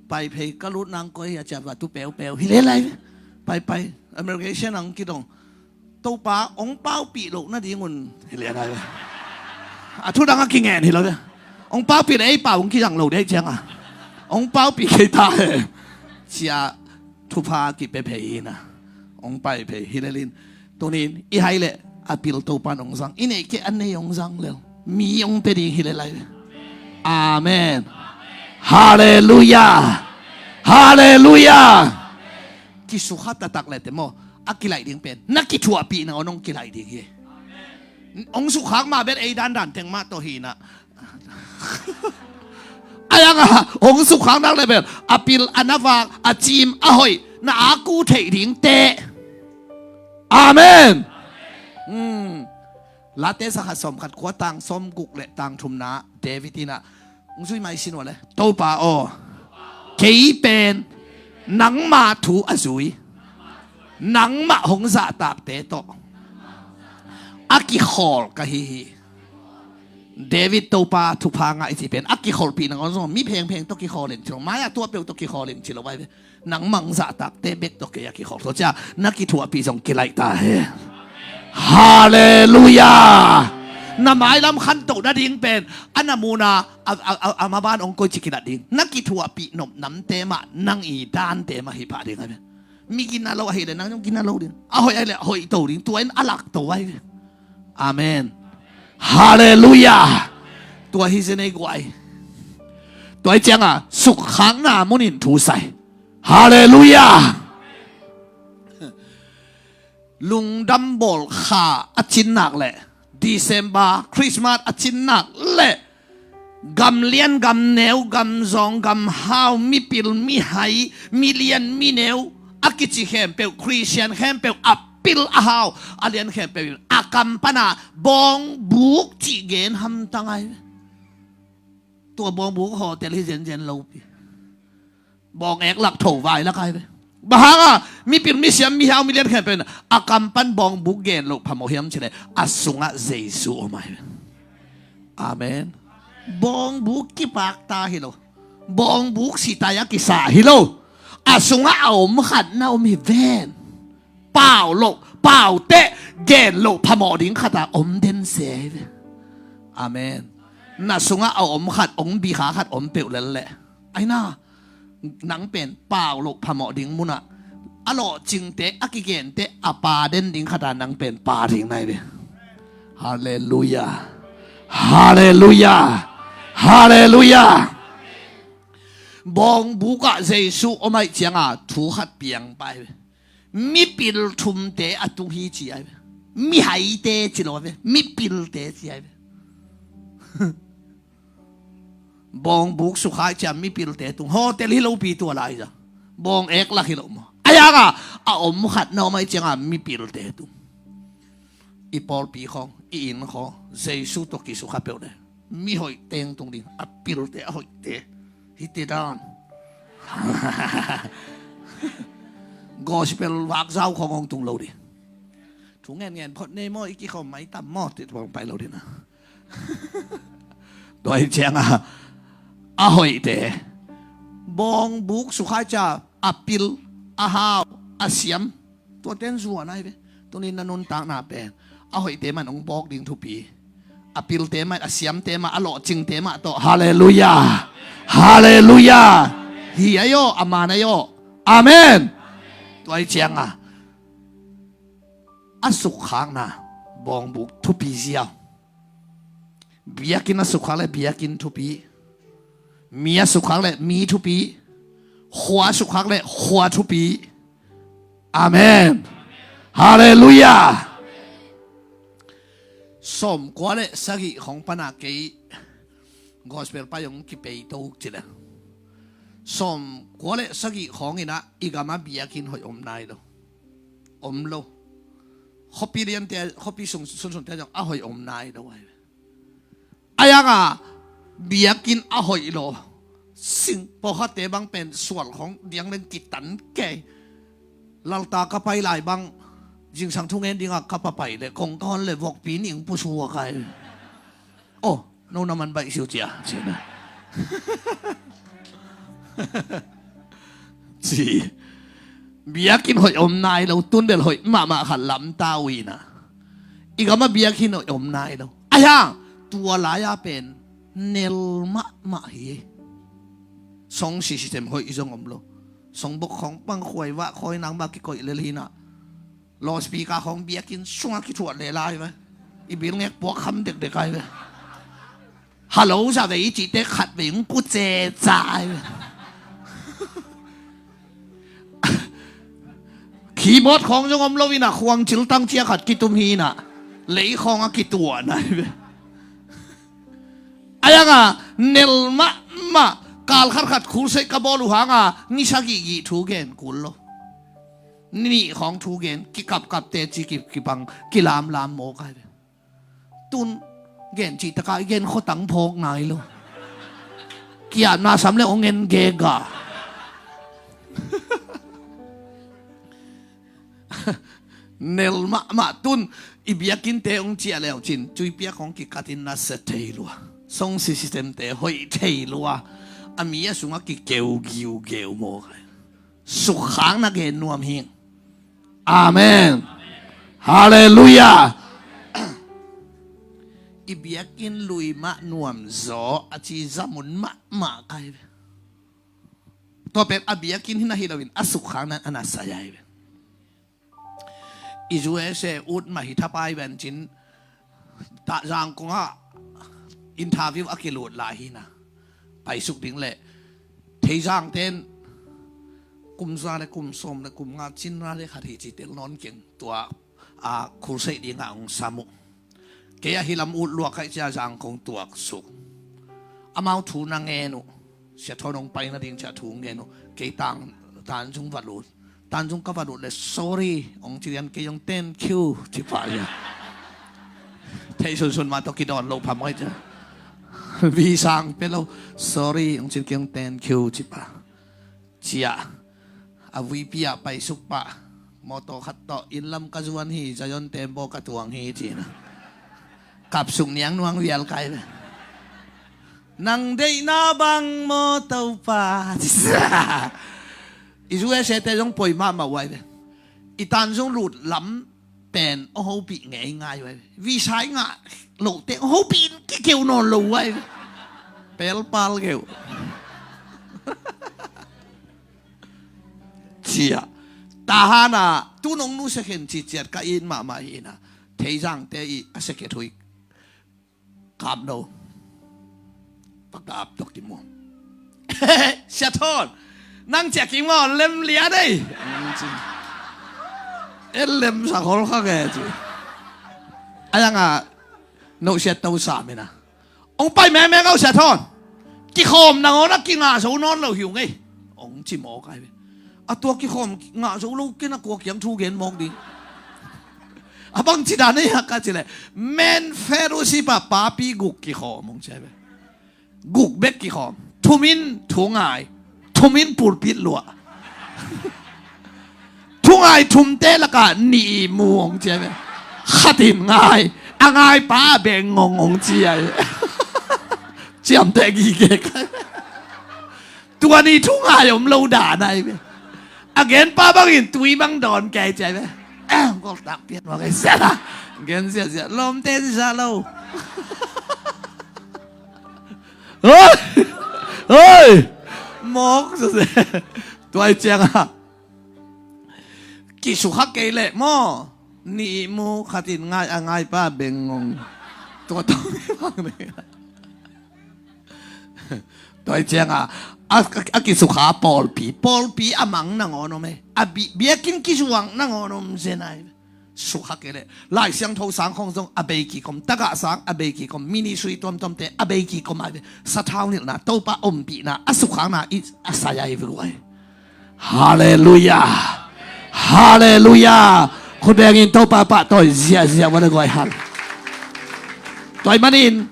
Pai phei ka lut nang koi a ciat va tu peupeu hi le lai. Pai pai, immigration ang kidong. Topa ong paupih loh nadingun hi le lai. A thudang a kingen hi lo ve. Ong paupih le ei pau ong kizang lo dei ciang a, ong paupih kei ta he. Cia thupha kipia phei hi na. Ong pai phei hi le lin. Tunin i hai le a pil Topa nong zang, i neih kei a nei ong zang lel, mi ong pia ding hi le lai. Amen. Halleluiah. Halleluiah. Kisukha taktak le te maw, a kilaih ding pen na kithuahpihna aw nong kilaih ding hi. Hong sukkhak mah bel ei dandan teng mah tawh hi na. Ai ang a, hong sukkhak nak le bel a pil, a na vak, a cim, a hoih, na a ku theih dingte. Amen. Hmm. Late sakhat sawmkhat kua tang sawmguk le tang thumna David in a, hong zui mai sin uh le, Topa aw, kei pen nangma thu a zui, nangmah hong zahtakte tawh a kikhawl ka hi hi. David Topa thupha ngah i cih pen a kikholhpih nangawn zong, mi phengpheng tawh kikhawl in ci lo, mai-ah tuahpeuh tawh kikhawl in ci lo vai ve. Nangmah hong zahtakte bek tawh kei a kikholh. Tua ciang na kithuahpih zong kilaih ta hen. Halleluiah. Na mailam khantoh nading pen a na muhna a, a, a, a maban hong koici kilat ding. Na kithuahpih nop namte mah, nang i dante mah hi pah ding a ve. Mi gina lo ahih leh nang zong gina lo ding. A hoih ahih leh hoih to ding. Tua in a lak to vai ve. Amen. Halleluiah. Tua hi zen ei guai. Tua hi ciang a sukkhakna munin thu sai. Halleluiah. Lungdam bawl kha a cin nak leh, December, Christmas a cin nak leh, gam lian gam neu, gam zawng gam hau, mipil mihai, milian mineu a kici khempeuh, Khristian khempeuh a pil a hau a lian khempeuh in a kam pana bawngbuk cih gen hamtang ai ve. Tua bawngbuk hotel hi zenzen lopi. Bawng ek lak tho vai lak ai ve. Bang hanga mipil misiam mihau milian khempeuh in a kam pan bawngbuk gen loh phamawh hiam cih leh a sungah Jesu om ai ve. Amen. Bawngbuk kipakta hi lo. Bawngbuk sitai a kisa hi lo. A sungah a om khat na om hi ven. Pau loh, pau teh, gen loh phamawh ding khat a om den se hi ve. Amen. Na sungah a om khat, ong bikha khat om peuh lel leh, ai na, nang pen pau loh phamawh ding munah a lawhcingte, a kigente a pa den ding khat a nang pen pa ding nai ve. Halleluiah. Halleluiah. Halleluiah. Bawngbuk ah Jesu om aih cianga thu khat piang pai ve. Mipil thumte a tung hi ci ai ve. Mihaite ci lo ve. Mipilte ci ai ve. Bawngbuk sukha aih ciang mipilte tung. Hotel hi lopi tua lai za. Bawng ek lak hi lo maw. Ai anga a om khat na om aih cianga mipilte tung. I pawlpi khawng, i inn khawng Jesu tawh kisukha peuh le mihoih teng tung ding. A pilte, a hoihte. Hite dan. Gospel vakzau khawng hong tung lo ding. Thu ngen ngen phot nei maw, i kikhawm mai tam maw, ti tuang pai lo ding na. Tua hi cianga a hoihte. Bawngbuk sukha aih ciang a pil, a hau, a siam. Tuate in zuan ai ve. Tunin na nuntakna pen a hoihte mah in hong bawk ding thupi. A pilte mah, a siamte mah, a lawhcingte mah tawh. Halleluiah. Halleluiah. Hi ai aw, a man ai aw. Amen. Tua hi cianga a sukkhakna bawngbuk thupi ziau. Biakinn a sukkhak le biakinn thupi. Mi a sukkhak le mi thupi. Khua a sukkhak le khua thupi. Amen. Halleluiah. Sawmkua le sagih khawng pana kei gospel pai hong kipei to ci le. Sawmkua le sagih khawng inah i gama biakinn hoih om nai lo. Om lo. Khuapi liante, khuapi sung, sunsunte zong a hoih om nai lo ai. Ai anga biakinn a hoih lo. Sing pawlkhatte bang pen sual khawng diang leng kitan kei. Lalta ka pai lai bang zingsang thungen dinga ka papai le kong ka hon le vokpi ning pusuak ai. Oh, no na man baih siu cia, ci na. Ci. Biakinn hoih om nai lo, tun bel hoih mahmah khat lamta uh ina. I gama biakinn hoih om nai lo. Ai hang, tua lai-a pen nel mahmah hi. Song sisisem hoih zong om lo. Songbok khawng pang khuai vah khawi nang mah kikoih lel hina. Loudspeaker khawng biakinn sungah kithuah lel ai ve. I bil ngek puak kham dekdek ai ve. Hello za ve i cihte khat vei hong ku ceca ai ve. Keyboard khawng zong om lo ina khuang ciltang cia khat kitum hi ina. Leikhawng a kituahna hi ve. A yanga nel mahmah, kal khatkhat khulseih ka bawl uh hanga ni sagih gih thu gen kul lo. Ni nih khawng thu gen, kikapkapte ci kipang, kilamlam mawk ai ve. Tun gen cih taka i gen khuatang phawk nai lo. Kiatna sam le hong en gega. Nel mahmah tun i biakinnte hong ciah leucin cuipiak hong kikatin nasia thei lua, song systemte hoih thei lua, a mi a sungah kikeu giugeu maw kai. Sukhakna gen nuam hi. Amen. Halleluiah. I biakinn lui mah nuam zaw a ci zamun mahmah kai ve. Tua pen a biakinn hi na hi loin a sukhakna a na sai ai ve. I U S A ut mah hi thapai vencin, tah Zangkong ah interview a kilut lai hi na. Paisuk ding le Theizang ten kum za le kum sawm le kum nga cin ra le khat hi ci tel nawn keng tua, a, khulseih dingah hong sam uh. Kei ahi lam ut luak kaih cia Zangkong tuaksuk. Amau thu na ngen uh. Sia Thawn hong pai nading cia thu ngen uh. Kei tang, Tanzung va lut. Tanzung ka va lut le sorry hong ci lian kei hong thank you ci pah lian. Thei sunsun mah tawh kidawn loh phamawh cia. Visa hong pia lo. Sorry hong ci kei hong thank you ci pah. Cia a vuipi ah paisuk pah. Mawtaw khat tawh inn lam ka zuan hi, Zion Temple ka tuang hi ci na. Kapsuk niang nuang vial kai ve. Nang deihna bang maw Topa. I U S A te zong poi mahmah uai ve. I Tanzung lut lam pen hong hopih ngeingai uai ve. Visa i ngah lohte hong hopih in kikeu nawn lo uai ve. Pelpal keu. Cia. Tahana tu nong nusia khen ci ciat ka it mahmah hi na. Theizangte i a secretary Kap lo. Pakap tok kimu. Sia Thawn. Nang cia kimu lem lia dei. E lem sa khol kha ke ci. A yang a no sia to sa mina. Ong pai meng meng au Sia Thawn. Kikhawm nangawn a kingah zo nawn lo hiu ngei. Ong ci mawk ai ve. A tua kikhawm ngah zo lo kei na kua kiang thu gen mawk ding. A bang ci dan ei hak ka ci leh men fellowship ah papi guk kikhawm ong ci ai ve. Guk bek kikhawm. Thum in thu ngai. Thum in pulpit luah. Thu ngai thumte lakah nih mu ong ci ai ve. Khat in ngai. A ngai pa beng ngong ong ci ai ve. Ciamteh gige kai. Tua ni thu ngai om lo dan ai ve. A gen pa bangin tui bang dawn kei ci ai ve. Goltak pian bang ai siat a gen siat siat lawmte ci sa lo. Hoi! Hoi! Mawk sese. Tua ai ciang a kisukha kei leh maw? Nih mu khat in ngai a ngai pa beng ngong. Tua tawh mi bang ding. Tua ai ciang a a, a, a kisukha pawlpi. Pawlpi a mang nangawn om e. A bi, biakinn kizuang nangawn om zen ai. Sukha kei leh Lai Siangtho sang khong zong a bei kikom. Tagah sang a bei kikom. Ministry tuamtuamte a bei kikom ai ve. Sathau nilhna Topa ompihna a sukhakna i a sai ai ve guai. Halleluiah. Halleluiah. Khut bengin Topa pahtawi ziahziah ua le guai hal. Tua ai manin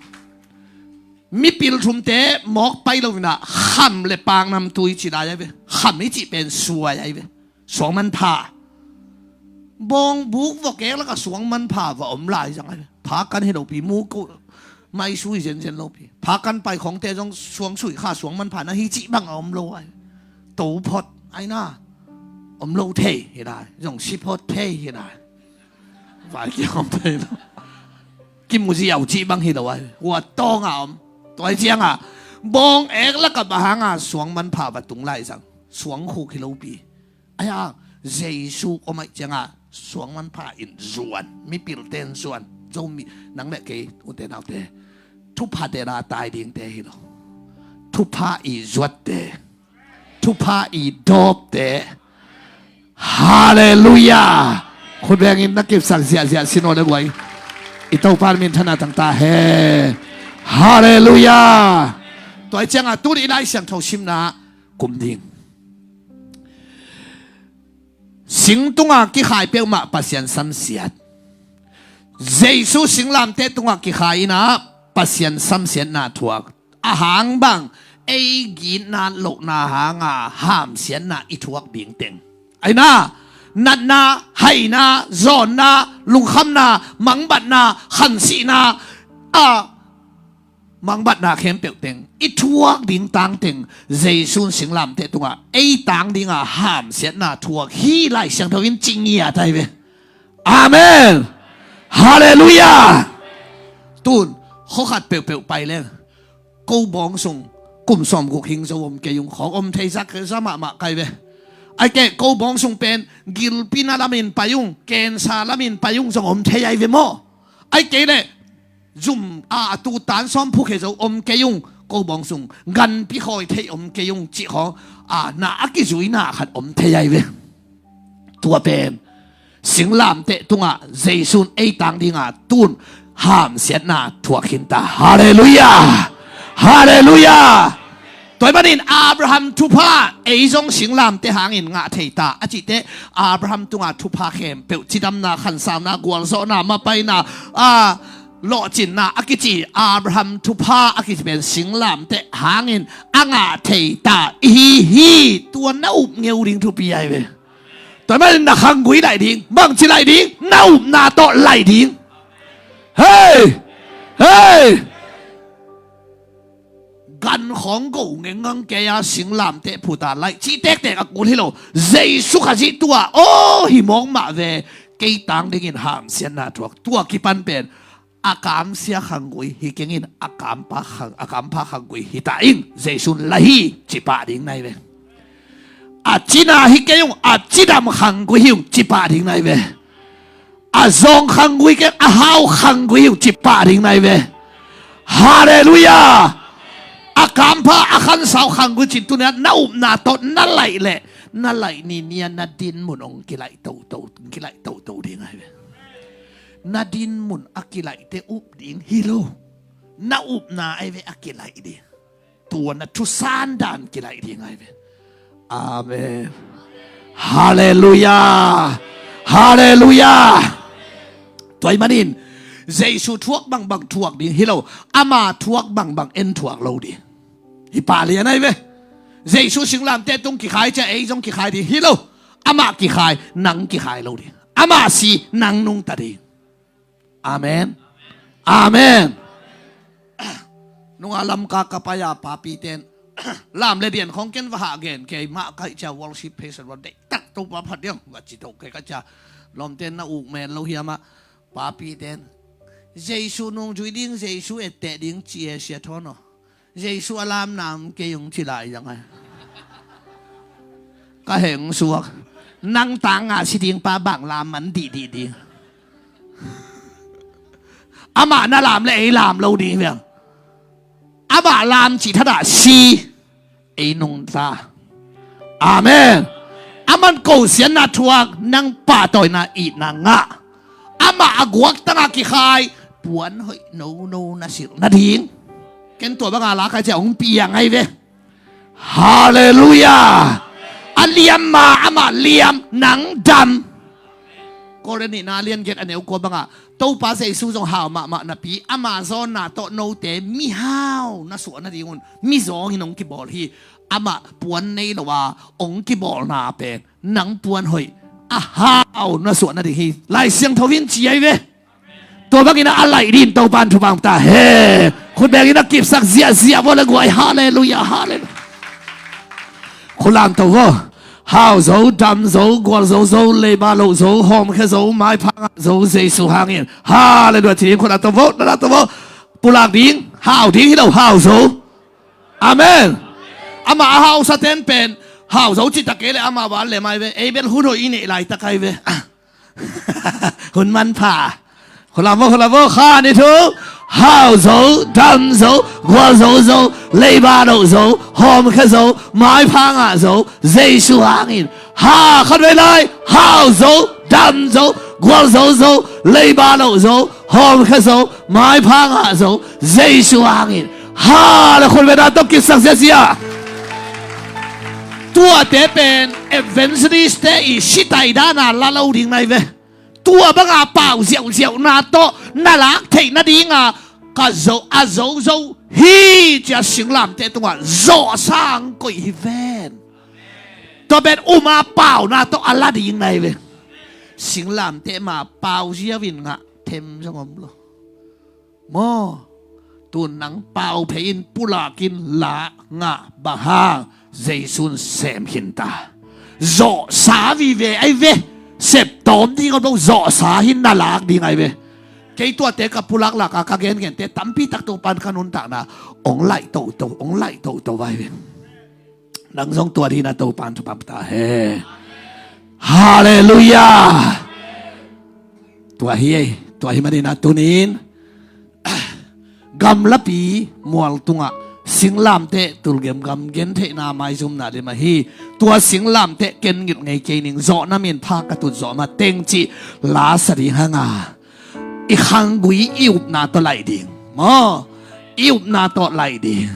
mipil thumte mawk pai lo ina kham le paknam tui ci lai ai ve. Kham i cih pen suai ai ve. Suang manpha. Bawng buk vok ek lakah suang manpha va om lai zang ai ve. Pha kan hi lopi mu ko mai sui zenzen lopi. Pha kan pai khongte zong suang sui kha suang manpha na hi cih bang a om lo ai. To phot ai na. Om lo thei hi lai. Zong si phot thei hi lai. Vai kiam thei lo. Kimu ziau cih bang hi lo ai. Hua tawng a om. Tua ai ciang a bawng ek lakah bang hang a suang manpha va tung lai zang. Suang khuk hi lopi. Aia, Jesu om ai ciang a suang manpha in zuan, mipil ten zuan. Zomi nang le kei ute naute thupha te la tai dingte hi lo. Thupha i zuatte. Thupha i dawpte. Halleluiah. Khut bengin na kipsak ziahziah sin aw le guai. I Topa min thang ta hen. Halleluiah. Tua ciangah tuni i Lai Siangtho simna kum ding. Sing tungah kikhai peuhmah Pasian samsiat. Jesu singlamteh tungah kikhai in ah Pasian samsiatna thuak. A hang bang, ei gitna lohna hanga hamsiatna i thuak ding teng. Aina, natna, haina, zawnna, lungkhamna, mangbatna, khansihna, a mangbatna khempeuh teng i thuak ding tang teng, Jesu singlamteh tungah ei tang dinga hamsiatna thuak hi. Lai Siangtho in ci ngiat ahi ve. Amen. Halleluiah. Tun, khua khat peuhpeuh pai leng, ko bawng sung kum sawmguk hing zo om kei ung, khawng om thei zak za mahmah kai ve. Ai kei, ko bawng sung pen gilpi na lamin pai ung, kensa lamin pai ung zong om thei ai ve maw? Ai kei leh zum a, a tu tan sawm phuk he zo om kei ung, ko bawng sung ganpi khawi thei om kei ung cih khawng, a, na a kizuina khat om thei ai ve. Tua pen singlamteh tungah Jesu in ei tang dinga tun hamsiatna thuak khin ta. Halleluiah. Halleluiah. Tua ahih manin Abraham thupha ei zong singlamteh hangin ngah thei ta a cihte, Abraham tunga thupha khempeuh, cidamna, khansauna, gualzawhna, mapaina, a, lawhcinna a kici, Abraham thupha a kici pen singlamteh hangin a ngah thei ta i hi hi. Tua na up ngeu ding thupi ai ve. Tua ahih manin na khanggui laih ding, bangci laih ding, na upna tawh laih ding. Hei! Hei! Gan khawng go ngengngang kei a singlamteh phuta laih cih tektek a kul hi lo. Jesu Khazih tua aw hi mawk mah ve. Kei tang dingin hamsiatna thuak, tua kipan pen a kamsia khanggui hi keng in, a kampa khang, a kampha khanggui hi ta in, Jesu in la hi ci pah ding nai ve. A cina hi kei ung, a cidam khanggui hi ung ci pah ding nai ve. A zawng khanggui keng, a hau khanggui hi ung ci pah ding nai ve. Halleluiah. A kampha, a khansau khanggui cin tuni a na upna tawh na laih leh, na laih ninia na din mun ong kilaih toto, kilaih toto ding ai ve. Na din mun a kilaihte up ding hi lo. Na upna ai ve a kilaih ding. Tua na thusan dan kilaih ding ai ve. Amen. Halleluiah. Halleluiah. Tua ahih manin Jesu thuak bangbang thuak ding hi lo. Ama thuak bangbang en thuak lo ding. Hi pah lian ai ve. Jesu singlamteh tung kikhai cia ei zong kikhai ding hi lo. Amah kikhai, nang kikhai lo ding. Amah si, nang nungta ding. Amen. Amen. Nunga Lamka ka pai a, papite in lam le dian khawng ken va hah gen kei mah, kaih cia worship praise and worship deihtak Topa phat diam va ci to kei ka cia. Lawmte in na uk men lo hiam ah, papite in Jesu nungzui ding, Jesu etteh ding ci e sia thawn aw. Jesu a lam nam kei ung ci lai zang ai. Ka heng suak. Nang tanga si ding pa bang lam man dih dih ding. Amah na lam le ei lam lo ding viang. Amah lam cih thadah si ei nungta. Amen. Aman kosianna thuak, nang pahtawina itna ngah. Amah a guaktanga kikhai, puan hoih nono na silh nading. Ken tua banga la khai cia hong piang ai ve. Halleluiah. A liam ma amah liam, nang dam. Korin nihna lian giat a neu kua bangah Topa Jesu zong hau mahmah napi ama zawnna tawh note mihau na suah nadingun mizawngin hong kibawl hi. Amah puan nei lo a hong kibawlna pen nang puan hoih a hau na suah nading hi. Lai Siangtho in ci ai ve. Tua bangin a laih din Topa in thupha ta hen. Khutbeng in a kipsak ziahziah vua le guai. Halleluiah, halleluiah. Khulam to vua. Hau zo, dam zo, gual zo zo, leiba loh zo, hawmkhia zo, maiphang zo, Jesu hangin. Halleluiah. Ci ding khulam to vua, na to vua. Pulak ding, hau ding hi lo, hau zo. Amen. Amah a hausa ten pen hau zo cita kei le amah val le mai ve. Ei bel hun hoih i neih laitak ai ve. Hun manpha. Khula vo, khula vo, kha ni thu. Hau zo, dam zo, gual zo zo, leiba loh zo, hawmkhia zo, maiphang ah zo, Jesu hangin. Ha, khat vei lai. Hau zo, dam zo, gual zo zo, leiba loh zo, Hawmkhe zo, maipha ngah zo, Jesu hangin. Hale, khut beng a tawh kipsak ziazia. Tuate pen evangelist te i sitai dana la lo ding nai ve. Tua banga pau ziauziauna tawh na lak theih nadinga ka zo a zozo hi cia singlamteh tungah zawhsa ang koih hi ven. Tua pen uma pauna tawh a la ding nai ve. Singlamteh ma pau ziau in ngah them zong om lo. Maw, tun nang pau phei in pulak in la ngah bang hang Jesu'n sem khin ta. Zawhsa vive ai ve. Sep tawm ding om lo, zawhsa hi na lak ding ai ve. Kei tuate ka pulak laka ka gengen te tampi tak Topa'n ka nuntakna ong laih toto, ong laih toto vai ve. Nang zong tua dina Topa'n thupha ta he. Halleluiah. Tua hi ei, tua hi manina tunin gamlapi mual tungah singlamteh tulgem gam gentheihna maizumna lim ahi. Tua singlamteh ken ngilh ngei kei ning, zawhna min pha ka tut zawh ma teng cih la sa ding hanga i khanggui i upna tawh laih ding. Maw, i upna tawh laih ding.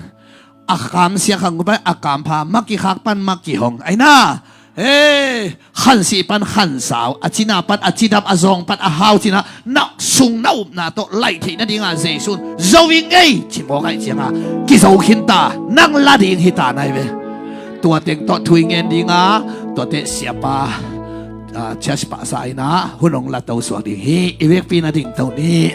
A kamsia khanggui pan a kampha, ma kikhak pan ma kihong. Aina, hei, khansih pan khansau, a cina pan a cidam, a zawng pan a hau cina, na sung na upna tawh laih theih nadinga Jesu'n zo ing ei, ci mawk ai cianga kizo khin ta, nang la ding hi ta nai ve. Tua teng tawh thu i ngen dinga, tuate siapa, ah, church pahsa ina hun ong la to suak ding hi. I vekpi na ding to ni.